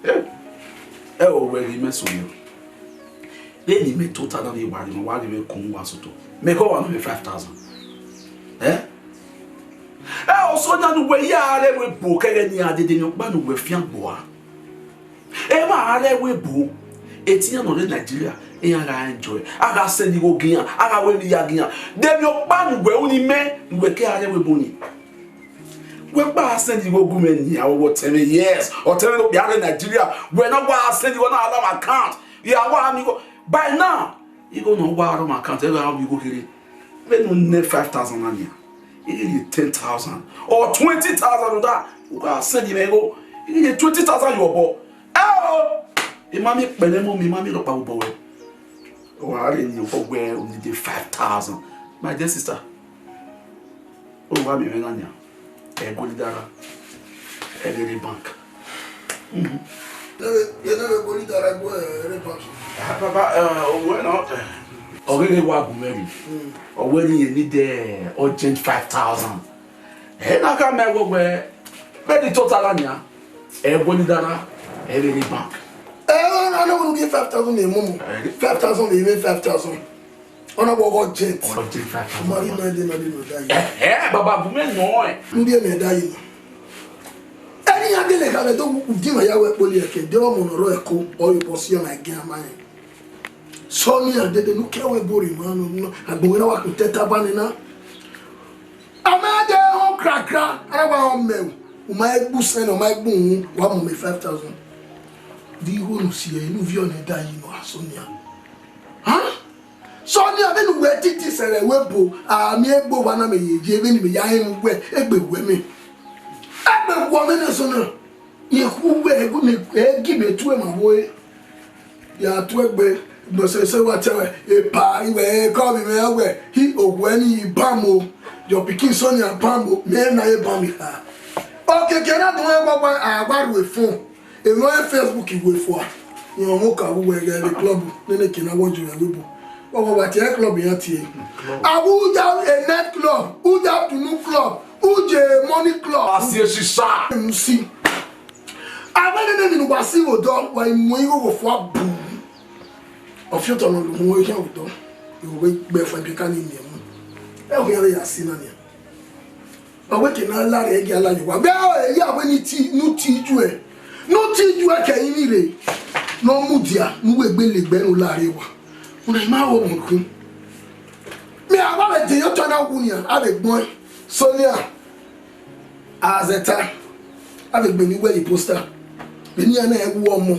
Eh, ẹ o wẹ ghi mẹ so yo. Vbene imẹ tota na vbe wa rre, wa ghi mwẹ kun wa soto. Mẹ kọ wa nọ mwẹ five thousand. Eh? Ẹ, ọsọnia ne uwẹ ya rre ẹvbo ebo kẹghẹ ne iran dede ne ọkpa ne uwẹ fian gbe ua. Emwa a rre ẹvbo ebo, etiyan nọ rre Nigeria, iran gha enjoy, a gha send igho gi iran, a gha ru emwi ya gi iran. De emwi ọkpa ne uwẹ ru ni mẹ, ne uwẹ ke a rre ẹvbo ebo ni. Wẹ kpa a send igho gu mwẹ nian, ọ wẹ ọtẹn mwẹ, yes, ọtẹn mwẹ ne okpia rre Nigeria, wẹ na wa send igho na la my account, ya wa mi igho. By now, igho ne ọ wa rre my account, ẹ gha ru igho kherhe. Vbene u nẹ five thousand na nian, I ghi rhie ten thousand or twenty thousand rhunmwuda, u gha send mwẹ igho, I ghi rhie twenty thousand ye obọ. Ẹ o, I ma miẹn ekpẹlẹmọ, I ma miẹn rhọkpa vbe obọ ruẹ. Wa rre eni ọkpọ wẹ u need five thousand. My dear sister, u wa miẹn mwẹ na nian, ẹ goli da ra, ẹ ghe rre bank. Mhm. Ẹ vbe, ẹ vbe goli da ra gbe, ẹ, rre bank. Ah, papa, ẹ, owẹ nọ, ẹ, ọ ghi ghi wa gu mwẹ rri. Mm. Ọ wẹ ne irẹn need, ẹ, urgent five thousand. Ẹ na ka mẹ wẹ wẹ, vbene I tota gha nian, ẹ goli da ra, ẹ vbe rre bank. Ẹ, ọ na wẹ ne u gie five thousand ne momo. Ẹ, five thousand vbe mwẹ five thousand. Ọ na wẹ ọghe urgent. Urgent five thousand. Ma rhie nọ, ẹ de nọ, de nọ, da yi. Ẹ, ẹ, baba, gu mwẹ nọ ẹ. N rhie nọ, da yi nọ. Ẹni iran gele gha vbe do udu ima ya wẹ kpoli ẹkẹ, de ọmọ ne ọ rrọọ ẹko, ọ ye obọ si ọna ẹgian ma rẹn. Sọ ne iran dede ne u ke ẹvbo ebo rre emwa nọ, agbọn mwẹ na wa khin otọ ẹta ba nẹ na. A ma de họn krakra, a na wa họn mẹ, u ma gbe usẹn nẹ, u ma gbe uhunmwu, wa mu mẹ five thousand. De igho ne u si ẹre, ne u viọ nẹ, da yi nọ, a sọ nian. Hàn? Sọ nian, vbene uwẹ titi sẹrẹ ẹvbo ebo, a miẹn egbe owa na mẹ ye ye, vbene mẹ ya rẹn uwẹ, egbe wẹ mẹ. Egbe wọ mẹ nẹ sọ na. Rẹn khu wẹ, ẹgu ne ẹ gi mẹ tue ma vbe ore. Ya tuẹ gbe, Gbẹsẹsẹ wa tẹ wẹ, epa, iwẹ, ekọ vbe mwẹ wẹ, hi owẹ ni bam o, your pikin Sonia bam o, mẹ na ye bam kha. Okiekie na dun ẹn gbọgbọ, a wa ru efun, emwi ọre Facebook iwe fua, irẹn ọmọ ka wu wẹ ghẹ vbe club, nene ke na wọ ju ẹvbo ebo. Ọmọ wa tie club iran tie. A wu ya a night club, u ya afternoon club, u je morning club. A si esisa. MC. Avbe nene emwi ne uwa si vbe odọ, wa i mu igho vbe fua bu. Ọfiotọ ne ọ lọkhuo khian vbe odọ, ihogho gbe fua ibiẹka ni miẹn mu. Ẹ khian vbe ya si na nian. Ọ wẹ ke na la rre, gie a la ye owa. Vbe ẹ ya wẹ ni ti, ne u ti ju ẹ, ne u ti ju ẹ ke ẹrinmwi rre, ne ọ mudia, ne uwu egbe le egbe ne u la rre wa. Una i ma ho mu khin. Mẹ a wa vbe de ye otọ na wu nian, a vbe gbẹn. Sonia, a zẹta, a vbe gbe ne uwẹ ye posta. Vbe ne iran na wu ọmọ,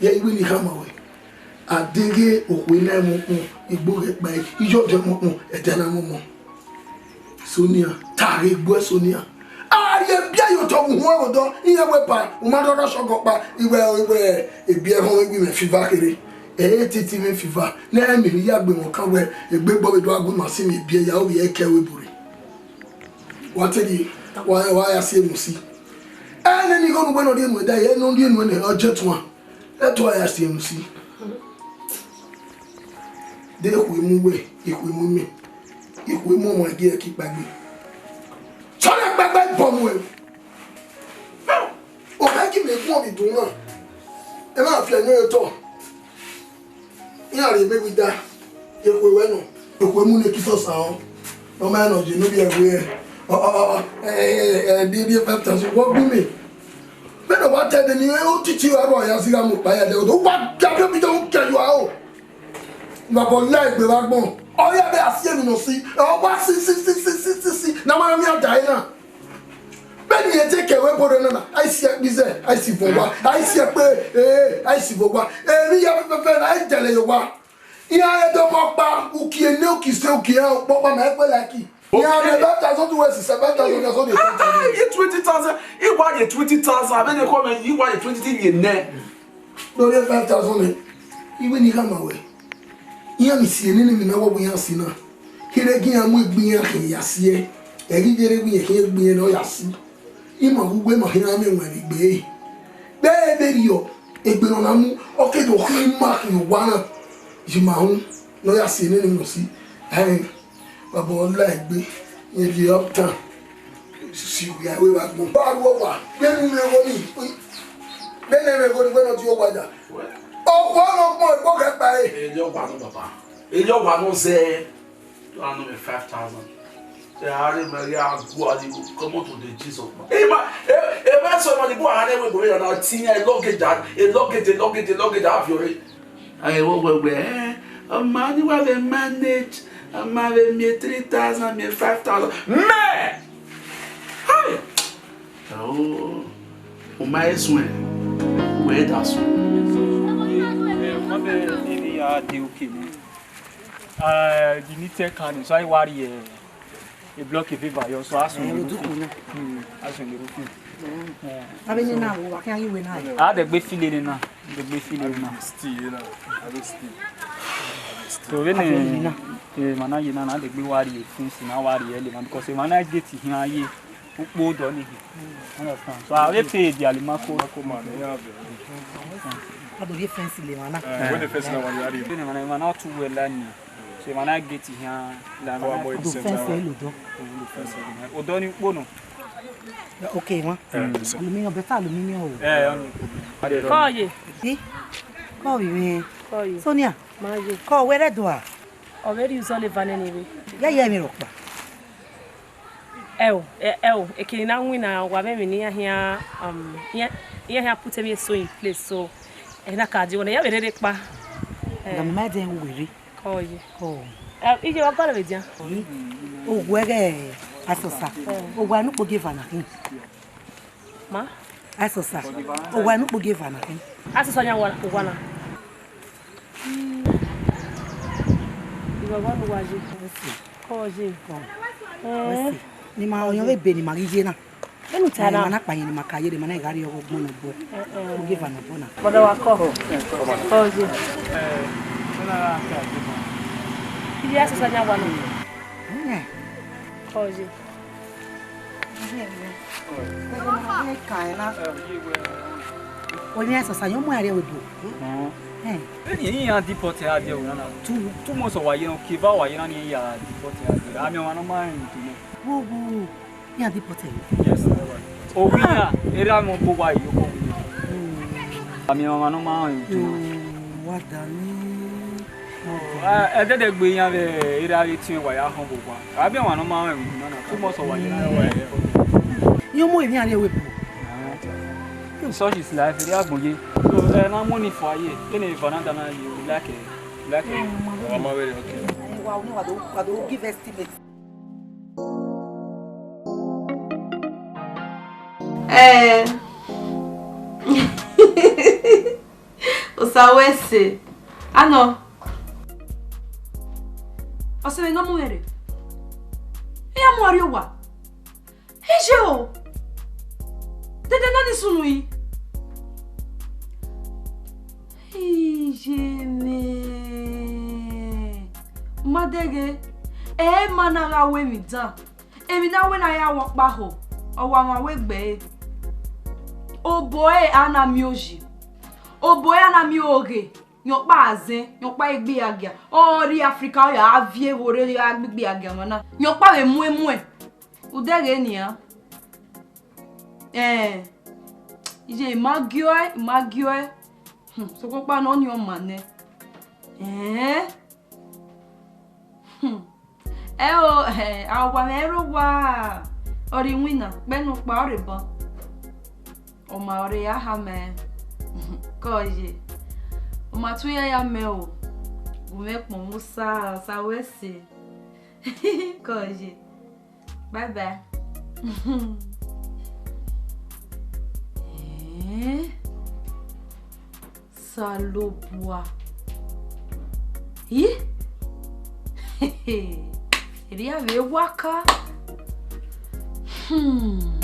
ye iwẹ ni khama wẹ. A deghẹ okhuo na mu ukpọn, igbo ghẹ kpa ẹre, iyọdẹ mu ukpọn, ẹdẹ na mu ọmọ. Sonia, ta ghe gbuẹ Sonia. A rhie biẹ ye otọ vbe uhunmwu ẹvbo dọ, iran wẹ pa, u ma rhọrọ shọgọ kpa, iwẹ, iwẹ, ebiẹ họn iwẹ mwẹ fiva kherhe. Ẹ i titi mwẹ fiva, ne ẹ miẹn ya gbe mwẹ ọkan wẹ, egbe gbọ vbe do a gu ima si mwẹ ebiẹ ya, ovbi ẹkẹ wẹ bure. Wa te rhie, wa, wa ya si emu si. Ẹ nene igho ne uwẹ ne ọ rhie nuẹn da, ẹ ne ọ rhie nuẹn nẹ, ọ je tuan. Ẹ tua ya si emu si. De ikhuemu wẹ, ikhuemu mẹ, ikhuemu ọmwa gie ẹki kpaegbe. Sọrọ kpaegbe bọ mu ẹre. Ọmọ ẹki mẹ gun ọmọ idun na. Ẹ ma fi ẹyẹn otọ. Iran rhie emẹ ghi da, ekhuo ruẹ nọ. Ekhuo mu ne Kisọs ahọn, ne ọ ma rẹn ne ọ ye ne ovbi ẹvbo ẹre, ọ, ọ, ọ, ẹ, ẹ, ẹ, ẹ, biẹ, biẹ five thousand, wọ gbe mẹ. Vbene ọ wa ta ẹdẹ ni, otiti ọre ọ ya zigha mu kpa ya ẹdẹ, ọ wa ga biẹ obi jọ kẹ yọ aro. Baba, ọ la egbe vbe agbọn. Ọ ya vbe a si emwi ne ọ si, ọ wa si, si, si, ne a ma na miẹn ada ẹre na. Vbene irẹn te ke ẹvbo ebo rre nana, a i si ẹkpizẹ, a i si vọn owa, a i si ẹkpe, ee, a i si vọn owa. Emwi hia fẹfẹfẹ ne a i dẹlẹ ye owa. Iran ẹdẹ ọmọ ọkpa, uki ene, uki se, uki iran ọkpọkpa ma ẹkpe like. Iran rhie five thousand to West, five thousand na so dey five thousand. Ye twenty thousand, I wa ye twenty thousand, avbe ne kọ mẹ, I wa ye twenty ye nẹ. Do rhie five thousand nẹ, iwẹ ni khama wẹ. Iran ni si nene emwi ne a wẹ iran si na. Kherhe gie iran mu egbe iran khian ya si ẹe. Ẹ ghi ye rre vbe iran khian egbe iran ne ọ ya si. Ima vbe uwu ima khian mwẹ wẹ vbe egbe ẹre. Vbe ẹdẹ rriọ, egbe ne ọ na mu, ọ ke do khian ima khian owa na. Yi ima hu, ne ọ ya si nene emwi ne ọ si. Ẹn, baba, ọ la egbe, irẹn rhie uptown. Si wia, wẹ vbe agbọn. Ba ru owa, vbene u mwẹ igho ni, vbene ẹ mwẹ igho ni, vbene ọ die owa ya. Okhuo ne ọ gbọn ẹkpo ghẹ kpa ẹre. Elọ wa nọ, baba. Elọ wa nọ zẹ. You are not a five thousand. Ẹ a rre mẹ gha gua ni, come on to the Jesus. Ẹ ma, ẹ, ẹ ma sọ ma ni bu a rre wẹ gbọmọ ya na, ti yan elọgẹja, elọgẹja, elọgẹja, elọgẹja, a viọ rre. Ẹ, wọ wẹ wẹ, ẹ, ọ ma ni wa vbe manage, ọ ma vbe miẹn three thousand, miẹn five thousand. Mẹ! Hai! Oh, u ma he suẹn, wẹ da suẹn. Eh, ma bẹ ne emwi ya de oke nẹ. Ah, the neat can, so I worry, eh, a block of fever, you so ask me. Eh, we do cool now. Hmm, ask me. Eh. Abẹ ni na wo, wa khian ye uwẹ na. A de gbe file ni na, de gbe file ni na. Still, you know, I will still. So when, eh, man na ye na, na de gbe worry, things na worry, eh, man, because man na get it here, ye. Ukpo dọ ni. Understand? So, a vbe pay the Alimako. Alimako man, yeah, bro. A do ye fence le emwa na. Eh, when the fence na one yard. Emwa na, emwa na too well la ni. So, emwa na get here. La emwa na. A do fence le odọ. Odọ ni ukpo nọ. Okay, one. Eh, yes, sir. Aluminium, better aluminium o. Eh, on. Kọ ye. Di? Kọ ye. Kọ ye. Sonia. Ma ye. Kọ wẹ rẹ do a? Ọ vbe rhie uzọ le eva nene vbe. Ya ye emwi rhọkpa. Ẹo, ẹ, ẹo, ekene na winna, wa mwẹ emwi ne iran khian, um, iran, iran khian put emwi eso in place, so, ẹ na ka die wẹ ne ya vbe rherhe kpa. Ẹ. Nga mama ẹdẹ uwẹ rre. Kọ ye. Kọ. Ẹ, iye wa gualọ vbe dia. Yi. Owẹ ghẹ asọsa. Owẹ enu kpo gie eva na khin. Ma? Asọsa. Owẹ enu kpo gie eva na khin. Asọsa yan wa, wa na. Ìwà wà ló wá yé. Kọ́ ọ yé. Ẹ̀ẹ́n. Ni ma ọyọn vbe be ni ma ghi ye na. Vbene u ta na. Ma na kpa yẹn ne ma ka ye, ma na gha rrie ọghọgbọn nọ bọ. Ogieva nọ bọ na. Brother wa kọ. Kọ ye. Iye asasa nya wa nọ. Kọ ye. Oyin asasa, yọ mu ariẹ webo. Ẹn. Iran deport ẹre a die ẹvbo na. Two, two months ọ wa ye na, oke eva ọ wa ye na ne iran ya deport ẹre a die. Amẹ ọmwa ne ọ ma rẹn udu nẹ. Wo, wo, iran deport ẹre. Yes, sir. Ovbi iran, erha mwẹ ọkpa wa ye okọ. Amẹ ọmwa ne ọ ma rẹn udu nẹ. Wa da ni. Ẹdẹdẹgbe iran vbe erha vbe etiẹn wa ya họn vbe owa. Amẹ ọmwa ne ọ ma rẹn udu nẹ. Two months ọ wa ye na. Iran mu emwi ariẹ webo. Such is life, erriọ agbọn ye. So, ẹ na mu ni fua ye, ene veranda na ye, like, like. Wa ma vbe, okay. Wa do, wa do give estimate. Eh. Osa wẹ ẹse. Anọ. Ọse mwẹ ne ọ mu mwẹ rre. Iran mu ẹre rrie owa. Iye o! Dede nọ ni sunu yi. Iye mwẹ. Ma dẹghe, ẹ ma na gha ru emwi dan. Emwi ne a wẹ ne a ya ru ọkpa họ, ọ wa mwa wẹ egbe ẹre. Obọ ẹre a na miẹn oyi. Obọ ẹre a na miẹn oghe. Yọkpa azẹn, yọkpa egbe ya gia. Ọ rrie Africa, ọ ya viẹ vbe orre gha gbe egbe ya gia ọmwa na. Yọkpa vbe muẹn muẹn. Udẹghe nian. Ẹn, iye, I ma giọ ẹe, I ma giọ ẹe. Hmm, sokpan ọkpa nọ ni ọ ma nẹ. Ẹn. Hmm. Ẹ o, eh, a wa mwẹ ẹre owa. Ọ rre iwinna, kpẹ ne ọkpa ọ rre ban. Ọ ma rre ya ha mẹ. Kọ ye. Ọ ma tu ya ya mẹ o. Gu mwẹ kpọnmwẹ Osa, Osa wẹ ẹse. Kọ ye. Bye bye. Eh? Osanobua. Ih? Erriọ vbe wa ka. Hmm.